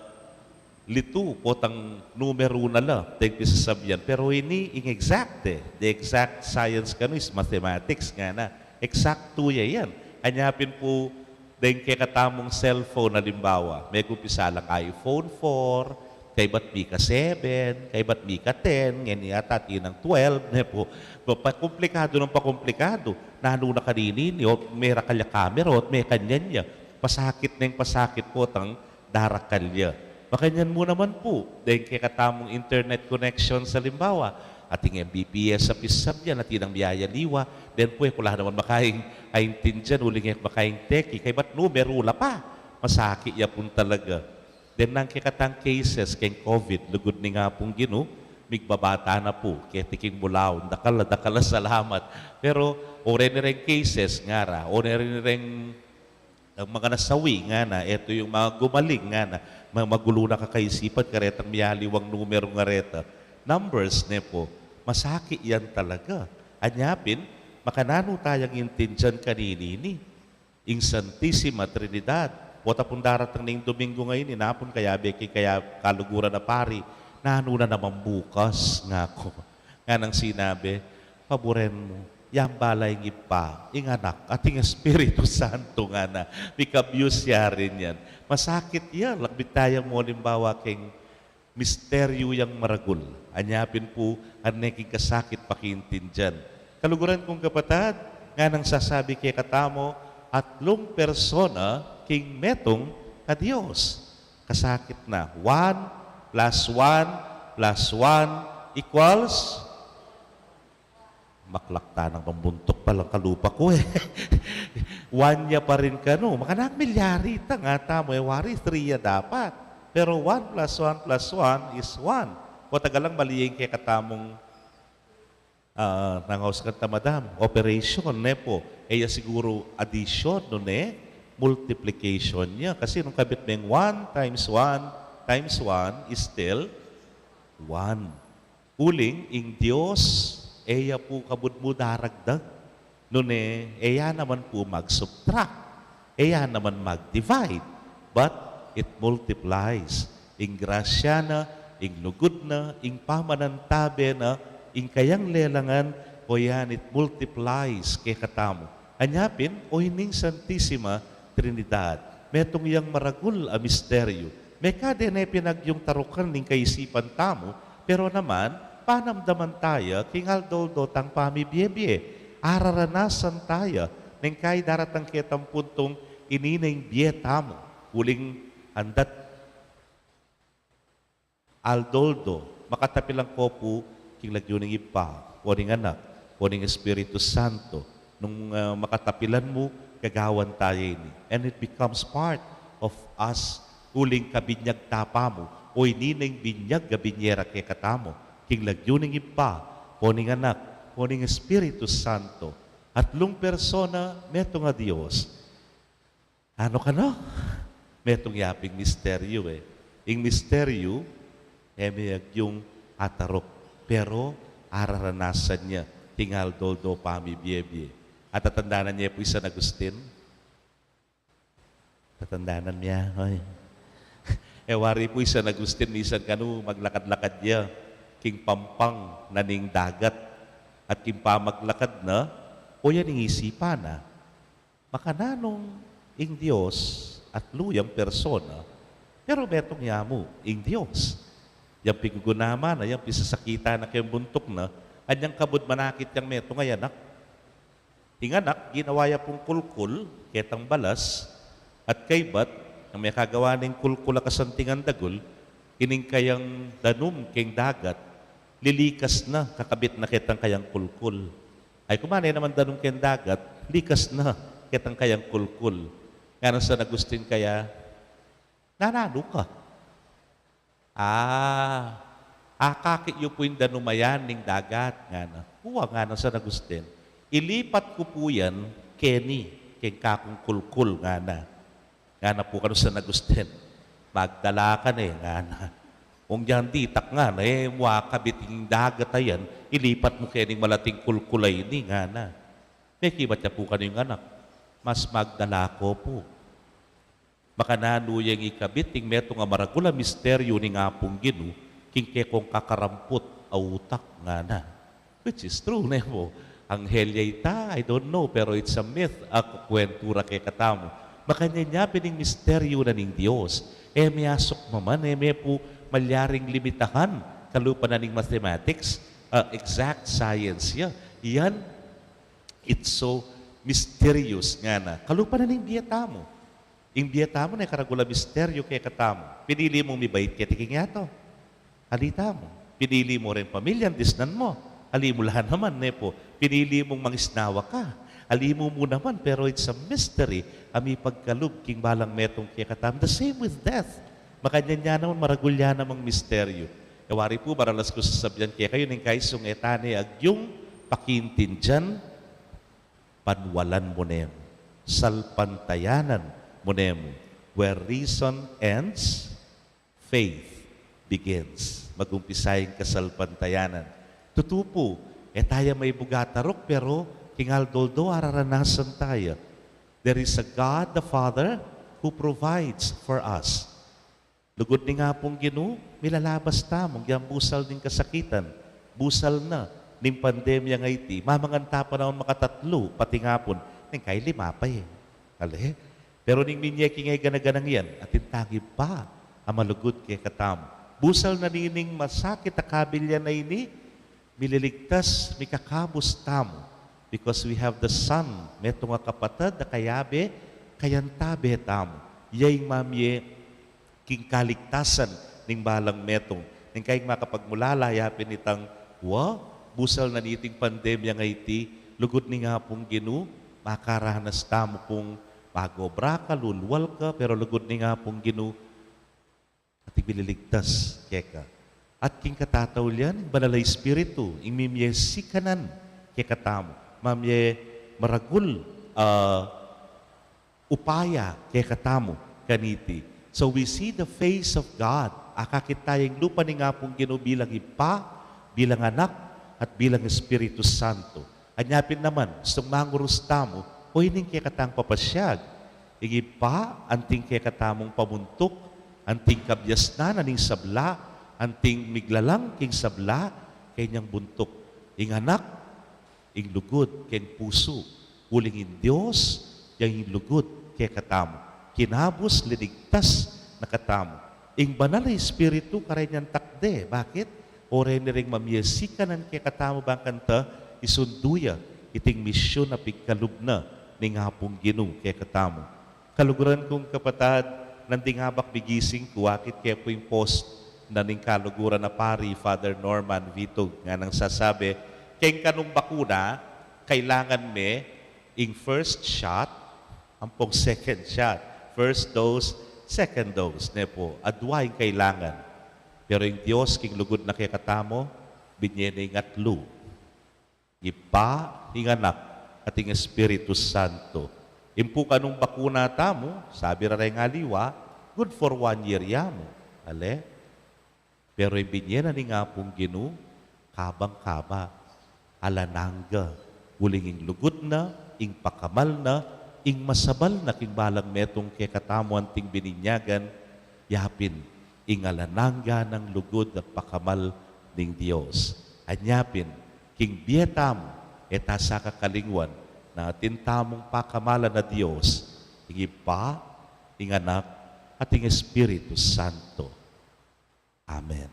potang numeru na la deng pisasabian. Pero ini ing exact e. The exact science kanu is mathematics, ngana. Eksaktu ya yan. Anya pin pu deng kekatamung cellphone, alimbawa, megumpisa lang iPhone four, kaybat Mika seven, kaybat Mika ten, ngeni yata atin nang twelve, ne pu. Pa-, pakomplikadu nang pakomplikadu. Nanu na kanini, o merakal ya camera, o mekanyan ya. Pasakit neng pasakit potang darakal ya. Makanyan mu naman pu, deng kekatamung internet connection, alimbawa, ating M B P S a pisasabian, atin nang miyayaliwa, den pu e ku la naman makaing aintindian, uling e ku makaing teki, kaybat numeru la pa, masakit ya pun talaga. Den nang kekatang cases keng COVID, lugud ning Apung Ginu, migbabata na pu, keti king bulaun, dakal a, dakal a salamat. Pero, o reni reng cases, ngara, o reni reng Ang mga nasawi, ngana, eto yung mga gumaling, ngana, ma-, magulo na kakaisipan, karetang mialiwang numero nga reta. Numbers, ne po, masakit yan talaga. Anya pin, makananu tayang intindian kanini ini. Ing Santisima Trinidad. Pota pung daratang ning Domingo ngeni, inapun kayabe king kaya kaluguran a pari, nanu na naman bukas, ngaku. Nganang sinabi, paburen mu, yang bala ing Ibpa, ing Anak, at ing Espiritu Santo, ngana. Mika-abuse ya rin yan. Masakit ya, lakbit taya mu alimbawa king misteryu yang maragul. Anya pin pu, ane king kasakit pakiintindian. Kaluguran kung kapatad, nganang sasabi kekatamu, atlung persona king metung a Dios. Kasakit na. One plus one plus one equals Maklak ta nang pambuntuk pa lang kalupa ku e. One ya pa rin kanu. Makananu milyari ta, ngatamu e, wari three ya dapat. Pero one plus one plus one is one. Pota galang mali ing kekatamung, ah, nang ausakan ta, madam, operation, ne po. E ya siguru addition, nune, multiplication ya. Kasi nung kabit meng one times one times one is still one. Uling ing Dios, e ya pu kabud mu daragdag. Nune, e ya naman pu mag-subtract. E ya naman mag-divide. But it multiplies. Ing grasya na, ing lugud na, ing pamanantabe na, ing kayang lelangan, o yan, it multiplies kekatamu. Anya pin, o ining Santisima Trinidad. Metung yang maragul a misteryu. Mekad e ne pin agyung tarukan ning kaisipan tamu, pero naman, panamdaman taya king aldo-aldo tang pamibiebie. Araranasan taya, neng kai daratang ketang puntung ini na ing bie tamu. Uling andat aldo-aldo, makatapilan ko pu king lagyu ning Ibpa, o ning Anak, o ning Espiritu Santo. Nung, ah, makatapilan mu, gagawan taya ini. And it becomes part of us, uling kabinyag tapa mu, o ini na ing binyag a binie ra kekatamu, king lagyu ning Ibpa, o ning Anak, o ning Espiritu Santo. Atlung persona, metung a Dios. Ano kanu? Metung yaping misteryu e. Ing misteryu, e me agyung ataruk. Pero araranasan ya king aldo-aldo pamibiebie. Atatandanan ye pu i San Agustin? Tatandanan ya, oy. E wari pu i San Agustin, misan kanu maglakad-lakad ya king pampang na ning dagat. At king pamaglakad na, o ya ning isipan na. Makananu ing Dios, atlu yang persona, pero metung ya mu ing Dios. Yang pigugunaman na, yang pisasakitan na keng buntuk na, anyang kabud manakit yang metung a anak. Ing anak, ginawa ya pung kulkul, ketang balas, at kaybat, nang mekagawa neng kulkul a kasantingan dagul, ining kayang danum keng dagat, lilikas na, kakabit na ketang kayang kulkul. Ay, kuman e naman danum keng dagat, likas na ketang kayang kulkul. Nganang San Agustin kaya, nananu ka? Ah, akakit yu pu ing danum a yan ning dagat, ngana. Wa, nganang San Agustin, ilipat ku pu yan keni, keng kakung kulkul, ngana. Ngana pu kanu San Agustin, magdala ka ne, ngana. Ung dinan ditak, ngana, e mu akabit ing dagat a yan, ilipat mu keni ing malating kulkul a ini, ngana. Mekibat ya pu kanu ing anak, mas magdala ko pu. Makananu yang ikabit ing metung a maragul a misteryu ning Apung Ginu king kekong kakaramput a utak, ngana. Which is true, ne pu? Anghel ya ita, I don't know, pero it's a myth a kukwentu ra kekatamu. Makanyan ya pin ing misteryu na ning Dios. E me asukmaman, e me pu malyaring limitahan, kalupa na ning mathematics, ah, exact science ya. Yan, it's so mysterious, ngana. Kalupa na ning bie tamu. Ing bie tamu ne karagul a misteryu kekatamu. Pinili mung mibait keti king yatu. Ali tamu. Pinili mu ring pamilya, disnan mu. Ali mu la naman, ne pu? Pinili mung mangisnawa ka. Ali mu mu naman, pero it's a mystery a mipagkalub king balang metung kekatamu. The same with death. Makanyan ya naman, maragul ya namang misteryu. E wari pu, maralas ku sasabian kekayu, ning kaisung e tane agyung pakiintindian, panwalan mu ne, salpantayanan Mune mu, where reason ends, faith begins. Mag-umpisa ing kasalpantayanan. Tutu pu, e taya maibuga taruk, pero king aldo-aldo araranasan taya. There is a God the Father who provides for us. Lugud ning Apung Ginu, milalabas tamu king busal ning kasakitan, busal na ning pandemya ngeni, mamangan ta pa naman makatatlu, pati ngapun, ning kailima pa e. Ale? Pero ning minye king e gana-ganang yan, atin tang Ibpa a malugud kekatamu. Busal na nining masakit a kabilyan a ini, mililigtas, mikakabus tamu. Because we have the Son, metung a kapatad a kayabe, kayantabe tamu. Ya ing mamye king kaligtasan ning balang metung. Ning kaing makapagmulala, yapin itang, wa, busal na niting pandemya ngeni, lugud ning Apung Ginu, makaranas tamu pung magobra ka, lulwal ka, pero lugud ning Apung Ginu, ating mililigtas keka. At king katataulian, ing Banal a Espiritu, ing mimye sikanan kekatamu, mamye maragul, ah, upaya kekatamu kaniti. So we see the face of God. Akakit taya ing lupa ning Apung Ginu bilang Ibpa, bilang Anak, at bilang Espiritu Santo. Anya pin naman, gustung mangurus tamu, o ining kekatang papasyag. Ing Ibpa, anting kekatamung pabuntuk, anting kabiasnan na ning sabla, anting miglalang king sabla, kanyang buntuk. Ing Anak, ing lugud keng pusu, uling ing Dios, yang ing lugud kekatamu. Kinabus, linigtas na katamu. Ing Banal a Espiritu, kareng yang takde. Bakit? Oreni ring mamye sikanan kekatamu bang kanta isundu ya iting misyun a pigkalub na ning Apung Ginu kekatamu. Kaluguran kung kapatad, nandin abak migising ku, akit ke ku ing post na ning kaluguran a pari, Father Norman Vitug, nganang sasabi, keng kanung bakuna, kailangan me ing first shot, ampong second shot. First dose, second dose, ne pu. Adwa ing kailangan. Pero ing Dios, king lugud na kekatamu, binye ne ing atlu. Ibpa, ing Anak, at ing Espiritu Santo. Ing pu kanung bakuna tamu, sabi ra reng aliwa, good for one year ya mu. Ale? Pero ing binye na ning Apung Ginu, kabang-kaba, alang angga, uling ing lugud na, ing pakamal na, ing masabal na king balang metung kekatamu anting bininyagan, yapin, ing alang angga nang lugud at pakamal ning Dios. Anya pin, king bie tamu, e ta sa kakalingwan, na atin tamung pakamalan a Dios, ing Ibpa, ing Anak, at ing Espiritu Santo. Amen.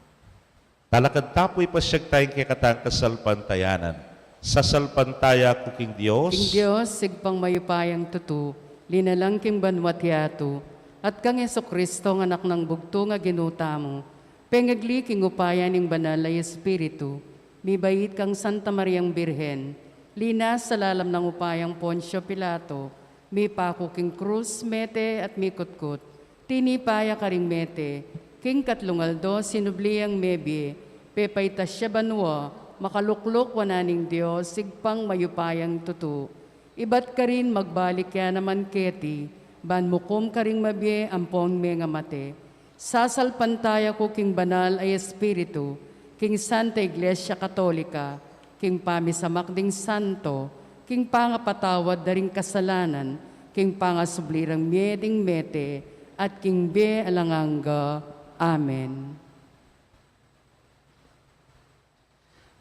Talakad ta pu, ipasyag taya ing kekatang kasalpantayanan. Sasalpantaya ku king Dios. King Dios, Ibpang mayupayang tutu, linalang king banua't yatu, at kang Jesucristo, ing Anak nang bugtung a Ginu tamu, pengagli king upaya ning Banal a Espiritu, mibait kang Santa Mariang Birhen, linas sa lalam nang upayang Poncio Pilato, mipaku king krus, mete at mikutkut, tinipa ya karing mete, king katlung aldo sinubli yang mebie, pepaitas ya banua, makalukluk wanan ning Dios, Ibpang mayupayang tutu. Ibat karin magbalik ya naman keti, ban mukum karing mabie ampong mengamate. Sasalpantaya ku king Banal a Espiritu, king Santa Iglesia Katolika, king pamisamak ding santo, king pangapatawad da ring kasalanan, king pangasubli rang mie ding mete, at king bie alang angga. Amen.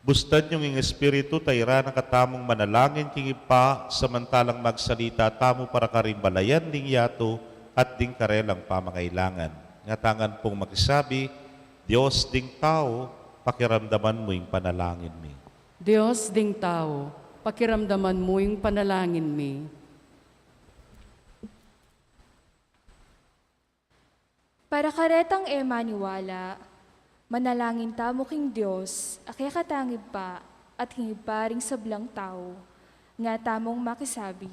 Bustan yung ing Espiritu, tairan na katamung manalangin king Ibpa, samantalang magsalita tamu para karing balayan ning yatu at ding karelang pamangailangan. Ngatamu pung makisabi, Dios ding tau, pakiramdaman mu ing panalangin mi. Dios ding tau, pakiramdaman mu ing panalangin mi. Para karetang e maniwala, manalangin tamu king Dios, a kekatang Ibpa, at king Ibpa ring sablang tau. Ngatamung makisabi,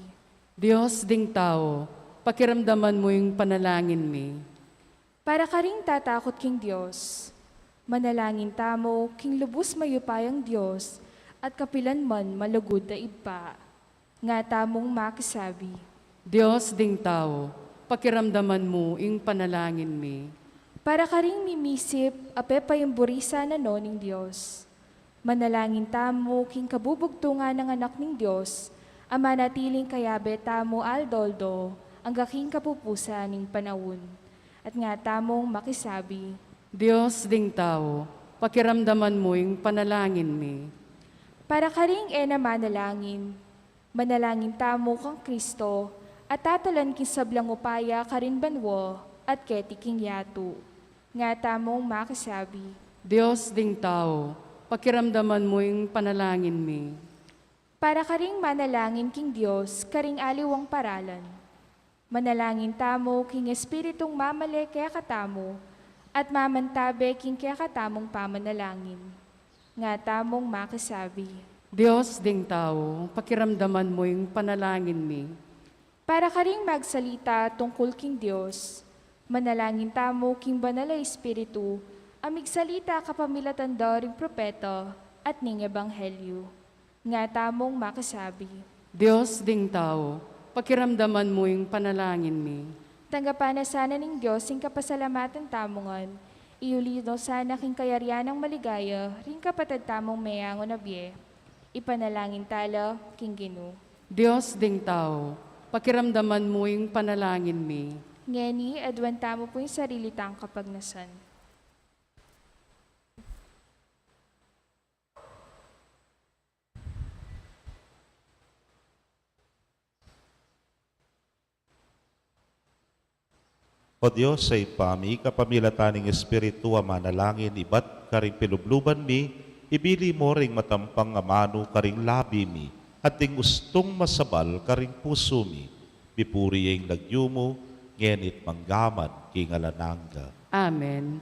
Dios ding tau, pakiramdaman mu ing panalangin mi. Para karing tatakut king Dios, manalangin tamu king lubus mayupayang Dios, at kapilan man malugud a Ibpa. Ngatamung makisabi, Dios ding tau, pakiramdaman mu ing panalangin mi. Para karing mimisip a pepaimburisan na no ning Dios. Manalangin tamu king kabubugtungan nang Anak ning Dios, a manatiling kayabe tamu aldo-aldo, angga king kapupusan ning panaun. At nga tamung makisabi, Dios ding tau, pakiramdaman mu ing panalangin mi. Para karing e na manalangin, manalangin tamu kang Kristo, a tatalan king sablang upaya karin banua, at keti king yatu. Nga tamung makisabi, Dios ding tau, pakiramdaman mu ing panalangin mi. Para karing manalangin king Dios, karing aliwang paralan. Manalangin tamu king Espiritung mamale kekatamu, at mamantabe king kekatamung pamanalangin. Nga tamung makisabi, Dios ding tau, pakiramdaman mu ing panalangin mi. Para karing magsalita tungkul king Dios, manalangin tamu king Banal a Espiritu, a migsalita kapamilatan da ring propeta at ning ebanghelyu. Nga tamung makisabi, Dios ding tau, pakiramdaman mu ing panalangin mi. Tanggapan na sana ning Dios ing kapasalamatan tamu ngan, iuli no sana king kayarian nang maligaya ring kapatad tamung meyangu na bie. Ipanalangin tala king Ginu. Dios ding tau, pakiramdaman mu ing panalangin mi. Ngeni, aduan tamu pu ing sarili tang kapagnasan. O Dios, sa Ibpa mi, kapamilatan ning Espiritu a manalangin, ibat karing pilubluban mi, ibili mo ring matampang amanu karing labi mi, at ding ustung masabal karing pusu mi. Mipuri ya ing lagyu mu, ngeni't manggaman king alang angga. Amen.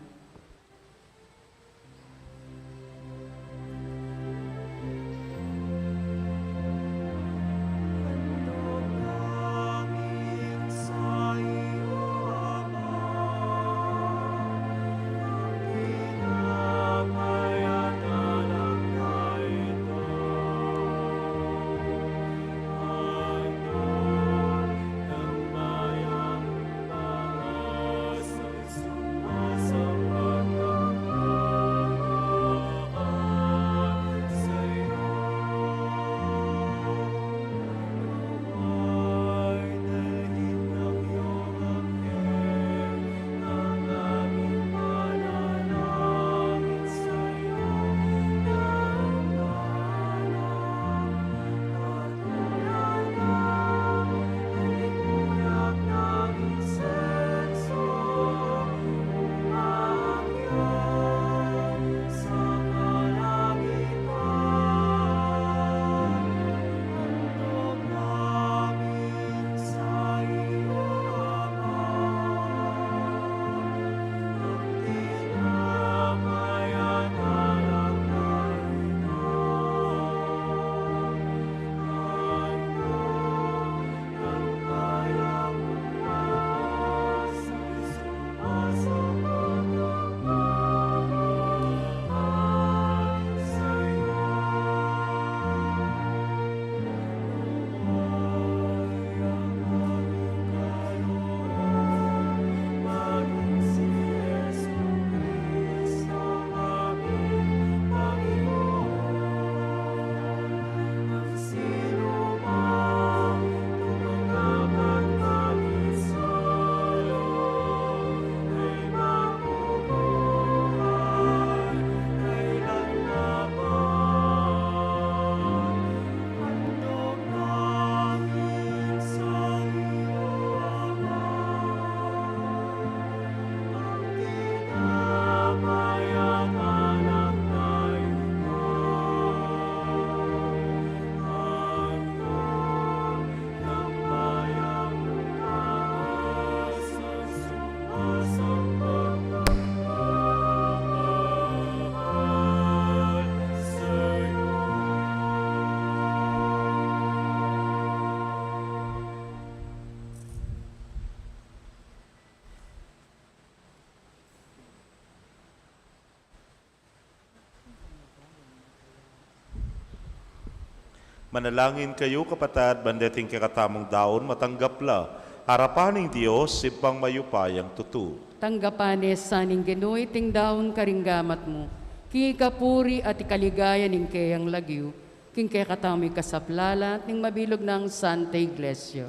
Manalangin kayu, kapatad, ban deting kekatamung daun matanggap la Arapan ning Dios, Ibpang mayupayang tutu. Tanggapan ne sa ning Ginu iting daun karing gamat mu, king ikapuri at ikaligaya ning keyang lagyu, king kekatamung ikasaplalan at ning mabilug nang Santa Iglesia.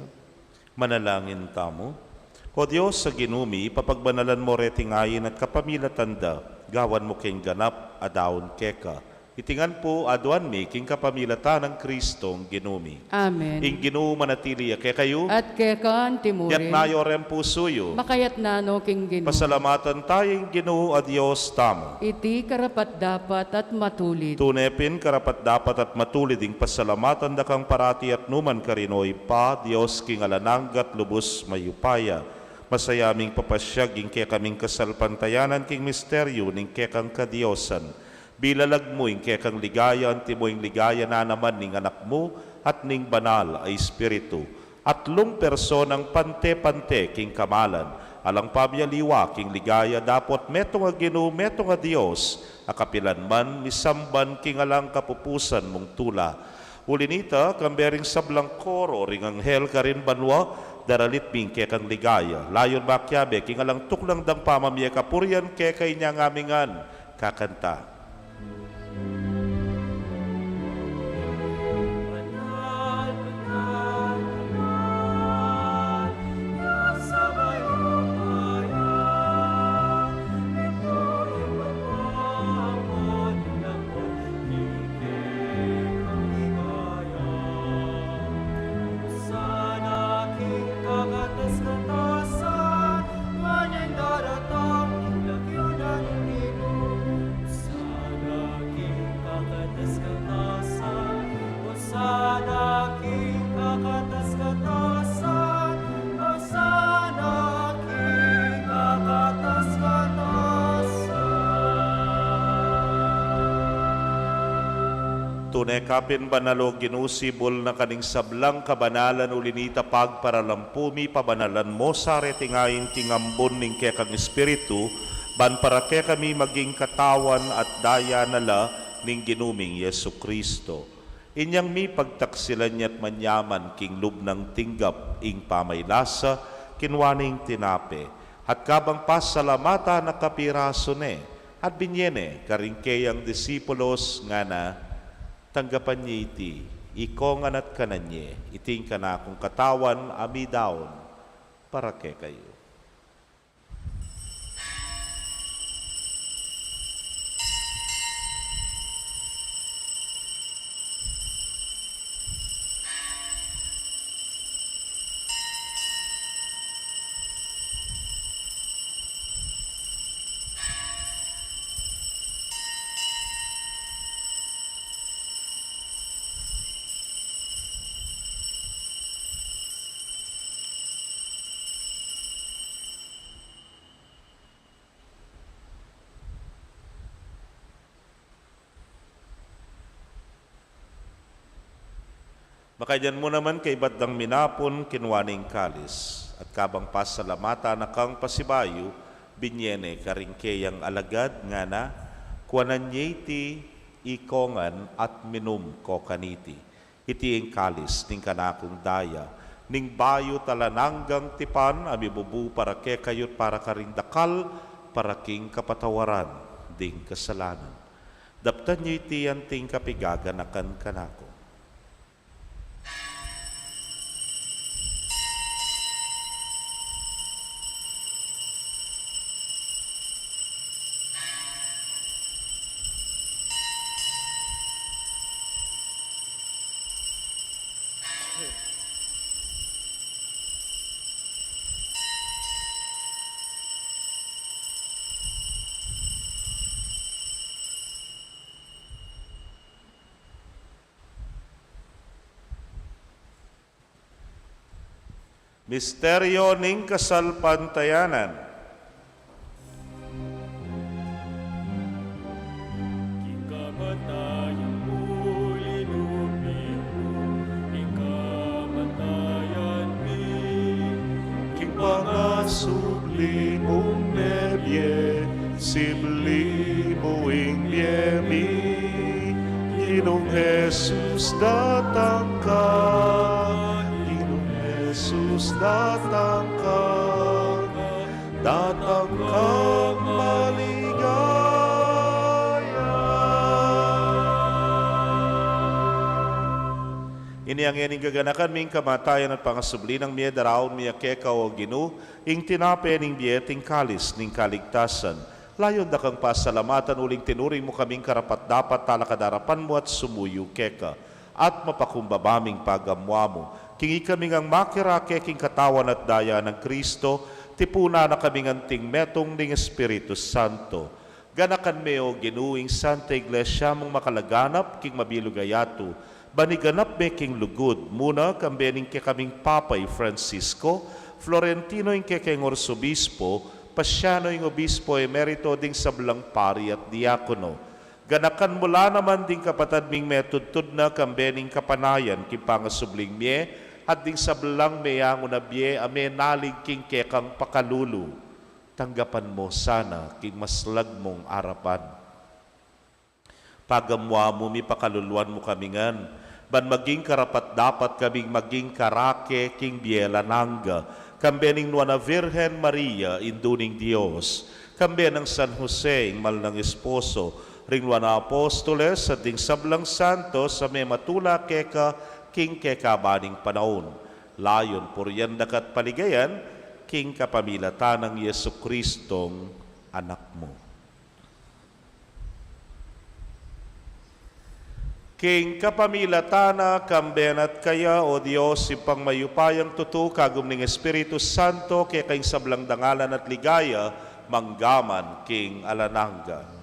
Manalangin tamu. O Dios a Ginu mi, papagbanalan mu reting ain at kapamilatan da, gawan mu keng ganap a daun keka. Iti ngan pu aduan mi king kapamilatan nang Kristong Ginu mi. Amen. Ing Ginu manatili ya kekayu. At keka antimurin. Itas yu reng pusu yu. Makaitas no king Ginu. Pasalamatan taya ing Ginu a Dios tamu. Iti karapat-dapat at matulid. Tune pin karapat-dapat at matulid ing pasalamatan da kang parati at nukarin man, O Ibpa, Dios king alang angga at lubus mayupaya. Masaya ming papasiag ing kekaming kasalpantayanan king misteryu ning kekang kadiosan. Bilalag mu ing kekang ligaya, antimo ing ligaya na naman ning Anak mu at ning Banal a Espiritu. Atlung personang pante-pante king kamalan, alang pamialiwa king ligaya, dapot metung a Ginu, metung a Dios, a kapilan man misamban king alang kapupusan mung tula. Uli nita, kambe ring sablang koro ring anghel karin banua, daralit mi ing kekang ligaya. Layun makiabe king alang tuknang dang pamamie kapurian keka inya ngan mi ngan kakanta. Hosana king kakatas-katasan, Hosana king kakatas-katasan, Hosana king kakatas-katasan. Tune ka pin banal, O Ginu, sibul na ka ning sablang kabanalan, uli nita pagparalan pu mi, pabanalan mu sa reting ain king ambun ning kekang Espiritu, ban para kekami maging katawan at daya na la ning Ginu ming Jesucristo. Inyang mipagtaksilan ya at manyaman king lub nang tinggap ing pamaylasa, kinua ne ing tinape, at kabang pasalamatan na kapirasu ne, at binie ne karing keyang disipulos ngana, tanggapan ye iti, ikongan at kanan ye, iti ing kanakung katawan a midaun para kekayu. Makanyan mu naman kaybat dang minapun, kinua ne ing kalis, at kabang pasalamatan na kang pasibayu, binie ne karing keyang alagad, ngana, kuanan ye iti, ikongan at minum ko kaniti. Iti ing kalis ning kanakung daya, ning bayu at alang anggang tipan, a mibubu para kekayu't para karing dakal, para king kapatawaran ding kasalanan. Daptan yu iti anting kapigaganakan kanaku. Misteryo ning kasalpantayanan. King kamatayan mu linupit mu ing kamatayan mi. King pangasubli mung mebie, sibli mu ing bie mi. Ginung Jesus, datang ka. Ginung Jesus, Datang ka, datang ka maligaya. Inya ngening gaganakan mi ing kamatayan at pangasubli nang mie, daraun mi keka, o Ginu, ing tinape ning bie at ing kalis ning kaligtasan. Layun da kang pasalamatan uling tinuring mu kaming karapat-dapat talakad king arapan mu at sumuyu keka. At mapakumbaba ming pagamuamu, king ikami ngang makirake king katawan at daya nang Kristo, tipunan na kaming anting metung ning Espiritu Santo. Ganakan me, o Ginu, ing Santa Iglesia mung makalaganap king mabilug a yatu, ban iganap me king lugud, muna kambe ning kekaming Papa i Francisco, Florentino ing kekeng Arsobispo, Pasiano ing Obispo Emerito, ding sablang pari at diakono. Ganakan mu la naman ding kapatad ming metudtud na kambe ning kapanayan king pangasubling mie, at ding sablang meyangu na bie a menalig king kekang pakalulu. Tanggapan mu sana king maslag mung arapan. Pagamuamu mi, pakaluluan mu kami ngan, ban maging karapat-dapat kaming maging karake king bie alang angga, kambe ning Nuan a Virgen Maria, Indu ning Dios, kambe nang San Jose, ing mal nang esposo, ring Nuan a Apostoles, at ding sablang santos a mematula keka king kekaban ning panaun. Layun purian da ka at paligayan, king kapamilatan nang Jesucristong Anak mu. King kapamilatan na, kambe na at kaya, o Dios, Ibpang mayupayang tutu, kagum ning Espiritu Santo, keka ing sablang dangalan at ligaya, mangga man king alang angga.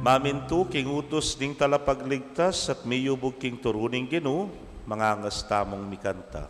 Mamintu king utus ning Talapagligtas at miyubug king turu ning Ginu, mangangas tamung mikanta.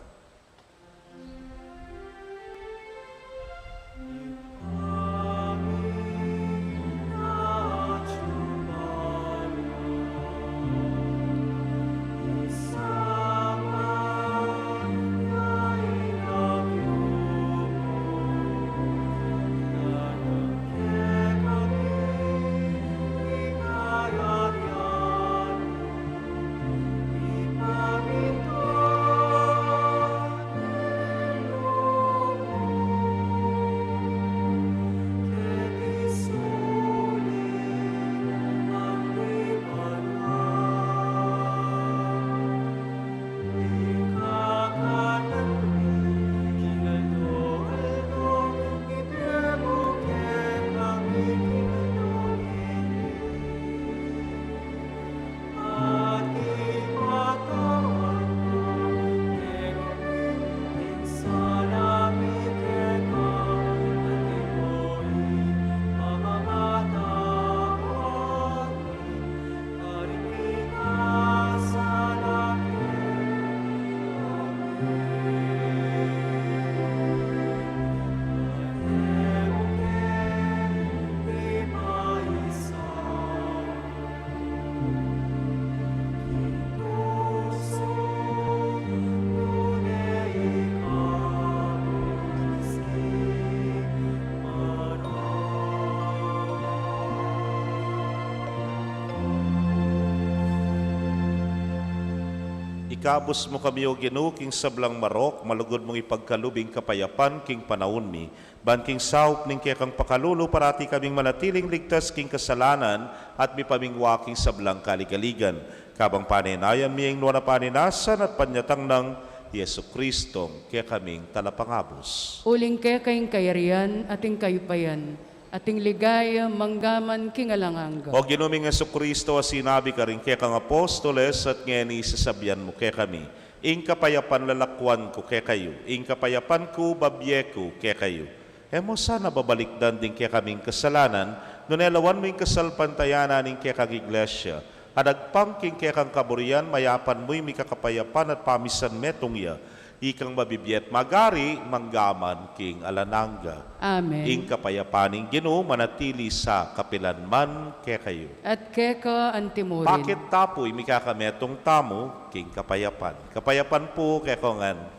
Ikabus mu kami, O Ginu, king sablang marok, malugud mung ipagkalub ing kapayapan king panaun mi, ban king saup ning kekang pakalulu parati kaming manatiling ligtas king kasalanan at mipamingwa king sablang kaligaligan. Kabang panenayan mi ing nuan a paninasan at panyatang nang Jesucristong kekaming Talapangabus. Uling keka ing kayarian at ing kayupayan at ing ligaya mangga man king alang angga. O Ginu ming Jesucristo, a sinabi karing kekang apostoles, at ngeni sasabian mu kekami, ing kapayapan lalakuan ku kekayu, ing kapayapan ku babie ku kekayu. E mu sana babalikdan ding kekaming kasalanan, nune lawan mu ing kasalpantayanan ning kekang Iglesia, At agpang king kekang kaburian, mayapan mu ing mikakapayapan at pamisan metung ya, ikang mabibie at magari mangga man king alang angga. Amen. Ing kapayapan ning Ginu manatili sa kapilan man kekayu. At keka antimurin. Pakit ta pu ing mikakametung tamu king kapayapan. Kapayapan pu kekongan.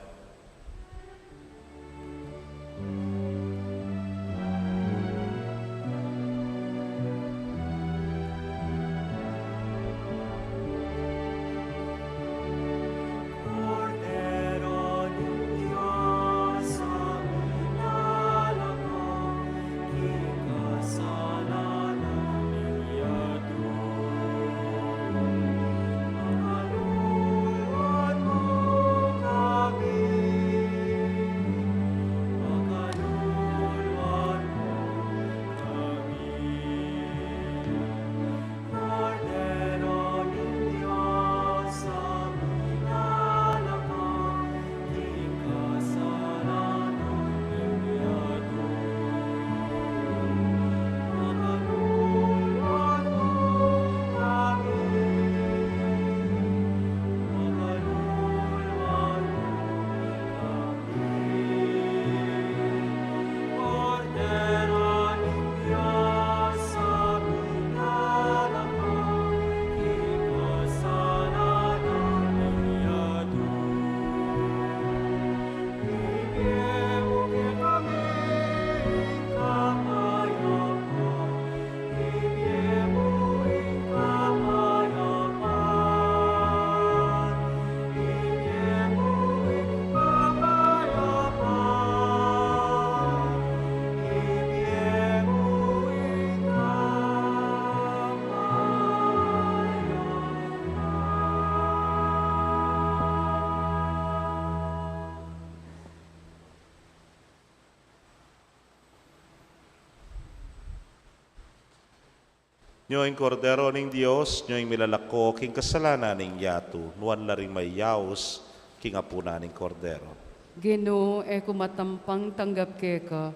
Nyo ing Kordero ning Dios, nyo ing milalako king kasalanan ning yatu, nuan la ring mayaus king apunan ning Kordero. Ginu, e ku matampang tanggap keka,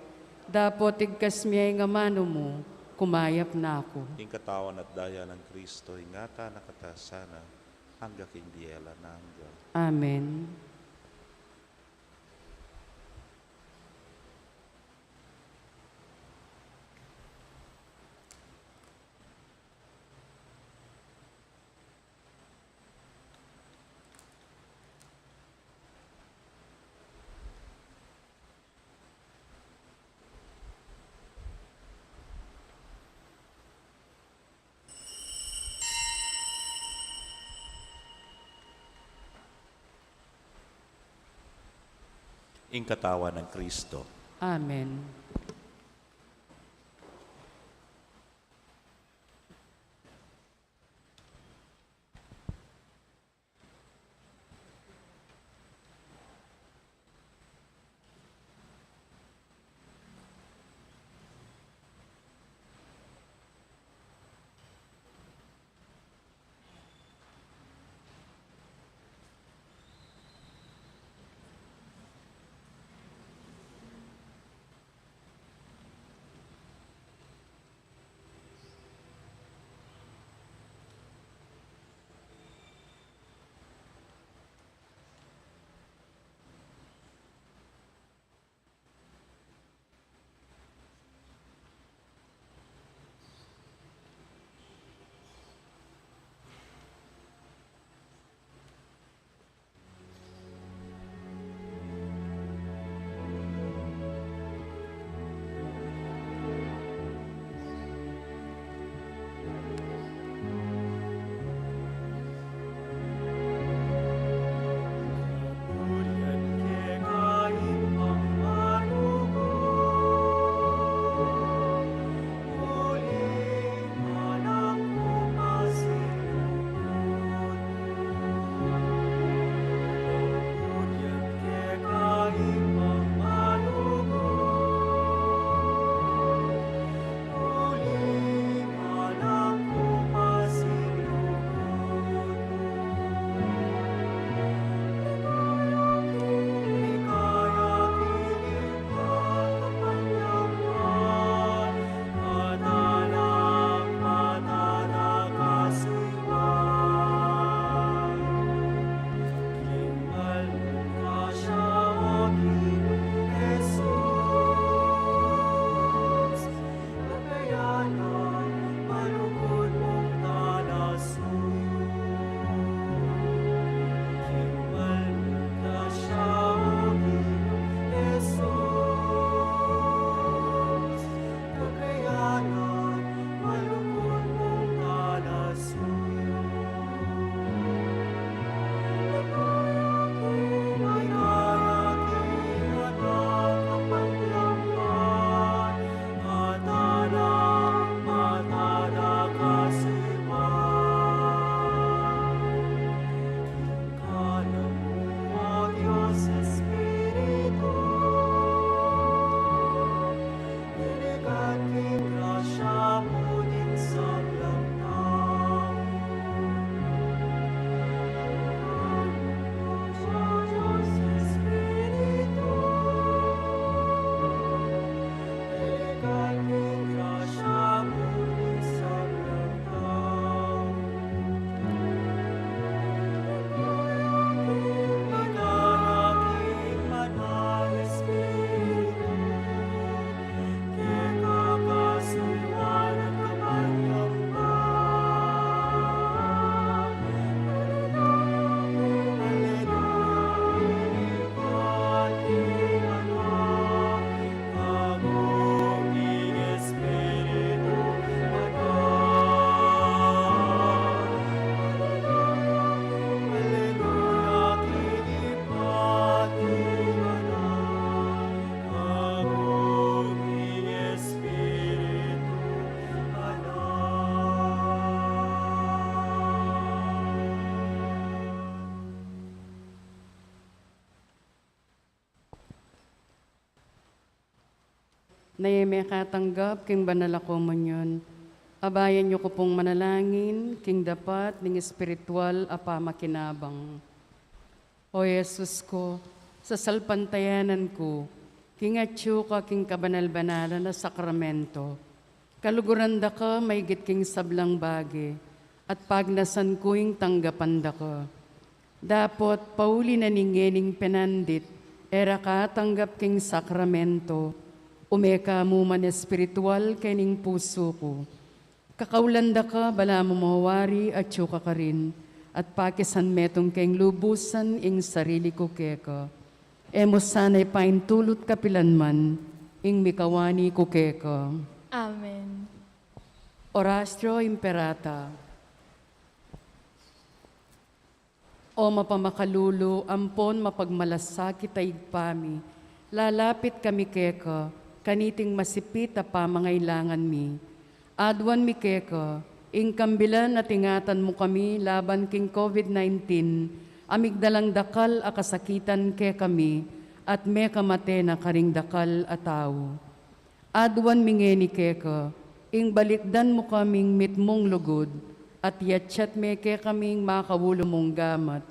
dapot igkas mu ing amanu mu, kumayap na ku. Ing katawan at daya nang Kristo, ingatan na kata sana, angga king bie alang angga. Amen. Ing katawan nang Kristo. Amen. Na e mekatanggap king banal a komunyon, abayan yu ku pung manalangin king dapat ning espiritual a pamakinabang. O Jesus ku, sasalpantayanan ku king atyu ka king kabanal-banalan a sakramento. Kaluguran da ka maigit king sablang bage, at pagnasan ku ing tanggapan da ka. Dapot pauli na ning ngening penandit e ra ka atanggap king sakramento, ume ka mu man espiritual kening pusu ku. Kakaulan da ka, balamu mo wari atyu ka karin, at pakisan metung keng lubusan ing sarili ku keka. E mu sana ipaintulut kapilan man ing mikawani ku keka. Amen. Oratio Imperata. O mapamakalulu ampon mapagmalasakit a Ibpa mi, lalapit kami keka kaniting masipit a pamangailangan mi. Aduan mi keka ing kambilan at ingatan mu kami laban king COVID nineteen, a migdalang dakal a kasakitan kekami at mekamate na karing dakal a tau. Aduan mi ngeni keka ing balikdan mu kaming mitmung lugud, at yatyat me kekaming makaulu mung gamat.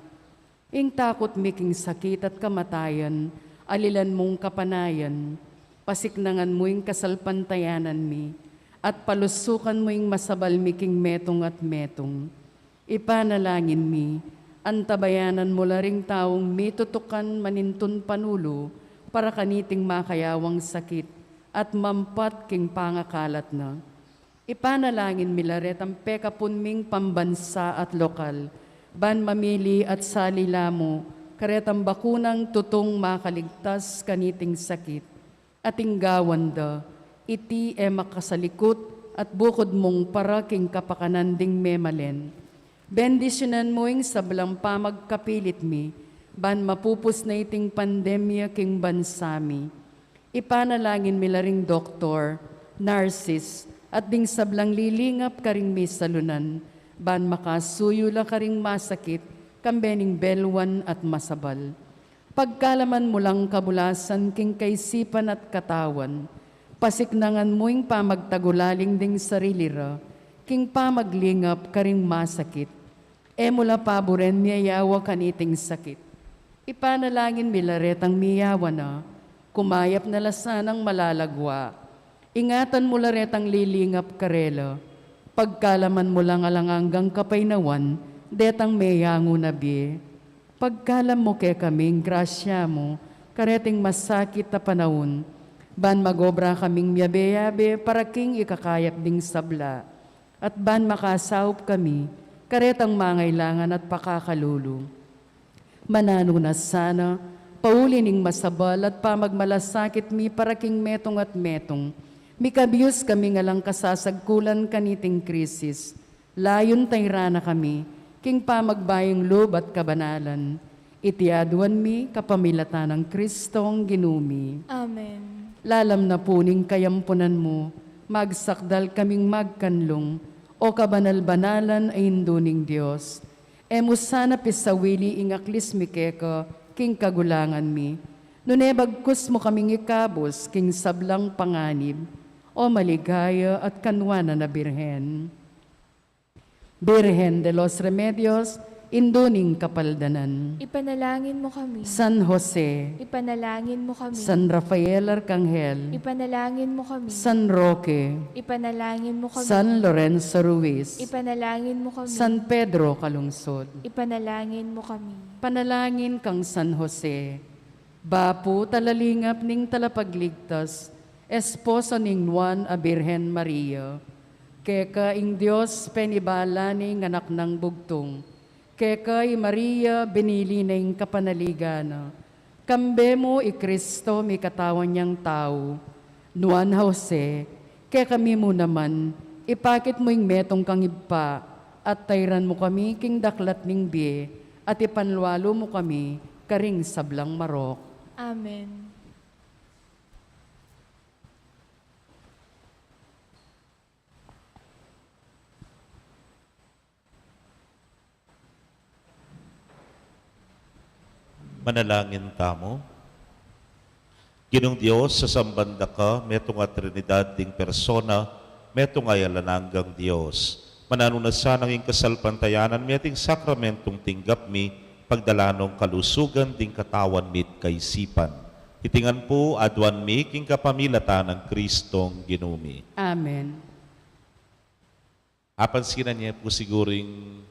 Ing takut mi king sakit at kamatayan, alilan mung kapanayan. Pasiknangan mu ing kasalpantayanan mi, at palusukan mu ing masabal mi king metung at metung. Ipanalangin mi, antabayanan mu la ring taung mitutukan manintun panulu para kaniting makayawang sakit at mampat king pangakalat na. Ipanalangin mi la retang pekapun ming pambansa at lokal, ban mamili at sali la mu karetang bakunang tutung makaligtas kaniting sakit. At ing gawan da, iti e makasalikut at bukud mung para king kapakanan ding memalen. Bendisyunan mu ing sablang pamagkapilit mi, ban mapupus na iting pandemya king bansa mi. Ipanalangin mi la ring doktor, nurses, at ding sablang lilingap karing misalunan, ban makasuyu la karing masakit, kambe ning belwan at masabal. Pagkalaman mu lang kabulasan king kaisipan at katawan, pasiknangan mu ing pamagtagulaling ding sarili ra, king pamaglingap karing masakit. E mu la paburen miyayawa kaniting sakit. Ipanalangin mi la retang miyawa na, kumayap na la sanang malalagwa. Ingatan mu la retang lilingap karela, pagkalaman mu lang alang anggang kapaynawan, detang meyangu na bie. Pagkalam mu kekami ing grasya mu, kareting masakit a panaun, ban magobra kaming miyabe-yabe para king ikakayap ding sabla, at ban makasaup kami, karetang mangailangan at pakakalulu. Mananu na sana, pauli ning masabal at pamagmalasakit mi para king metung at metung, mikabius kaming alang kasasagkulan kaniting krisis, layun tayran na kami king pamagbayung lub at kabanalan. Iti aduan mi kapamilatan nang Kristong Ginu mi. Amen. Lalam na pu ning kayampunan mu, magsakdal kaming magkanlung, o kabanal-banalan a Indu ning Dios. E mu sana pisawili ing aklis mi keka king kagulangan mi, nune bagkus mu kaming ikabus king sablang panganib, o maligaya at kanwanan a Birhen. Birhen de los Remedios, Indu ning Kapaldanan. Ipanalangin mu kami. San Jose. Ipanalangin mu kami. San Rafael Arcangel. Ipanalangin mu kami. San Roque. Ipanalangin mu kami. San Lorenzo Ruiz. Ipanalangin mu kami. San Pedro Calungsod. Ipanalangin mu kami. Panalangin kang San Jose. Bapu, talalingap ning Talapagligtas, esposo ning Nuan a Birhen Maria. Keka ing Dios penibala ne ing anak nang bugtung. Keka i Maria binili ne ing kapanaligan na. Kambe mu i Kristo mikatawan yang tau. Nuan Jose, kekami mu naman, ipakit mu ing metung kang ibpa, at tairan mu kami king daklat ning bie, at ipanlualu mu kami karing sablang marok. Amen. Manalangin tamu. Ginung Dios, sasamban da ka, metung a Trinidad ding persona, metung a alang anggang Dios. Mananu na sanang ing kasalpantayanan mi ating sakramentung tinggap mi, pagdalan nong kalusugan ding katawan mi't kaisipan. Iti ngan pu aduan mi king kapamilatan nang Kristong Ginu mi. Amen. Apansinan ye pu siguru ing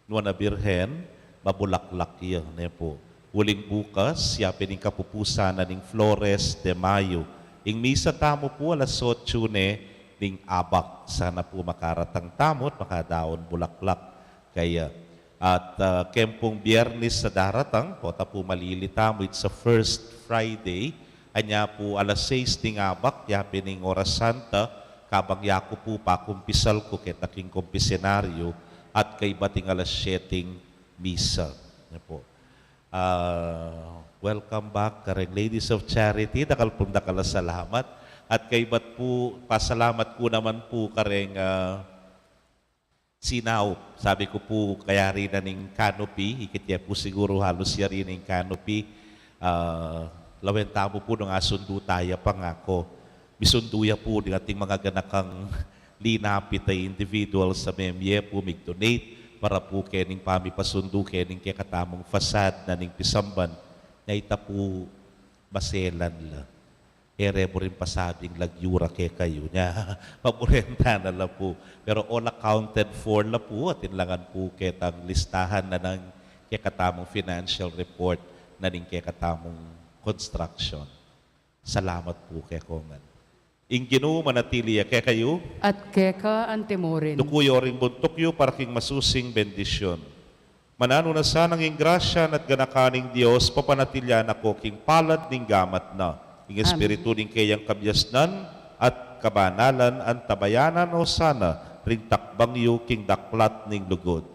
Nuan a Birhen, mabulaklak ya, ne pu. Uling bukas, ya pin ing kapupusan na ning Flores de Mayo. Ing misa tamu pu alas otsu ne ning abak. Sana pu makaratang tamu at makadaun bulaklak kaya. At, ah, keng pung Biernis a daratang, pota pu malili tamu, it's a first Friday. Anya pu alas sais ding abak, ya pin ing oras santa, kabang yaku pu pakumpisal ku keta king kumpisenaryu, at kaybat ing alas siyete ing misa. Yan pu. Ah, welcome back kareng Ladies of Charity, dakal pung dakal a salamat. At kaybat pu, pasalamat ku naman pu kareng, ah, sinaup. Sabi ku pu, kayari na ning canopy, ikit ye pu siguru halus yari ning canopy. Ah, lawen tamu pu nung asundu taya pa nga ku. Misundu ya pu ding ating mga ganakang linapit a individuals a memye pu mig-donate para pu kening pamipasundu kening kekatamung facade na ning pisamban. Nya ita pu maselan la. E re mu rin pasabing lagyu ra kekayu, nya maburenta na la pu. Pero all accounted for la pu, atin la ngan pu ketang listahan na ning kekatamung financial report na ning kekatamung construction. Salamat pu kekongan. Ing Ginu manatili ya kekayu. At keka anti mu rin. Duku yu ring buntuk yu para king masusing bendisyun. Mananu na sanang ing grasya at ganakan ning Dios, papanatilian na ko king palad ning gamat na. Ing Amen. Espiritu ning keyang kabiasnan at kabanalan, antabayanan no sana ring takbang yu king daklat ning lugud.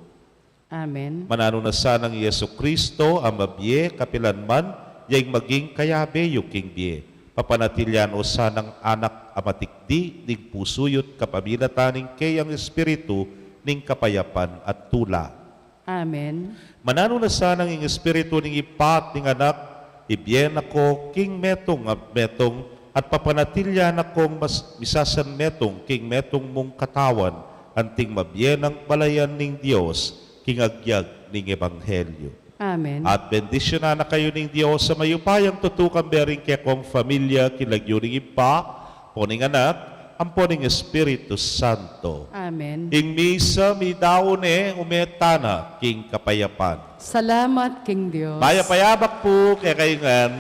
Amen. Mananu na sanang Jesucristo, a mabie, kapilan man, ya ing maging kayabe yu king bie. Papanatilian no sanang anak a matikdi, ning pusu yu't kapamilatan ning keyang Espiritu, ning kapayapan at tula. Amen. Mananu na sanang ing Espiritu ning Ibpa at ning Anak, ibie na ko king metung at metung, at papanatilian na kong mas-, misasanmetung king metung mung katawan, anting mabie nang balayan ning Dios, king agyag ning Ebanghelyo. Amen. At bendisyunan na kayu ning Dios a mayupayang tutu, kambe ring kekong familia, king lagyu ning Ibpa, ampo ning Anak, ampo ning Espiritu Santo. Amen. Ing misa midaun ne, ume tana king kapayapan. Salamat king Dios. Mayap a abak pu kekayu ngan.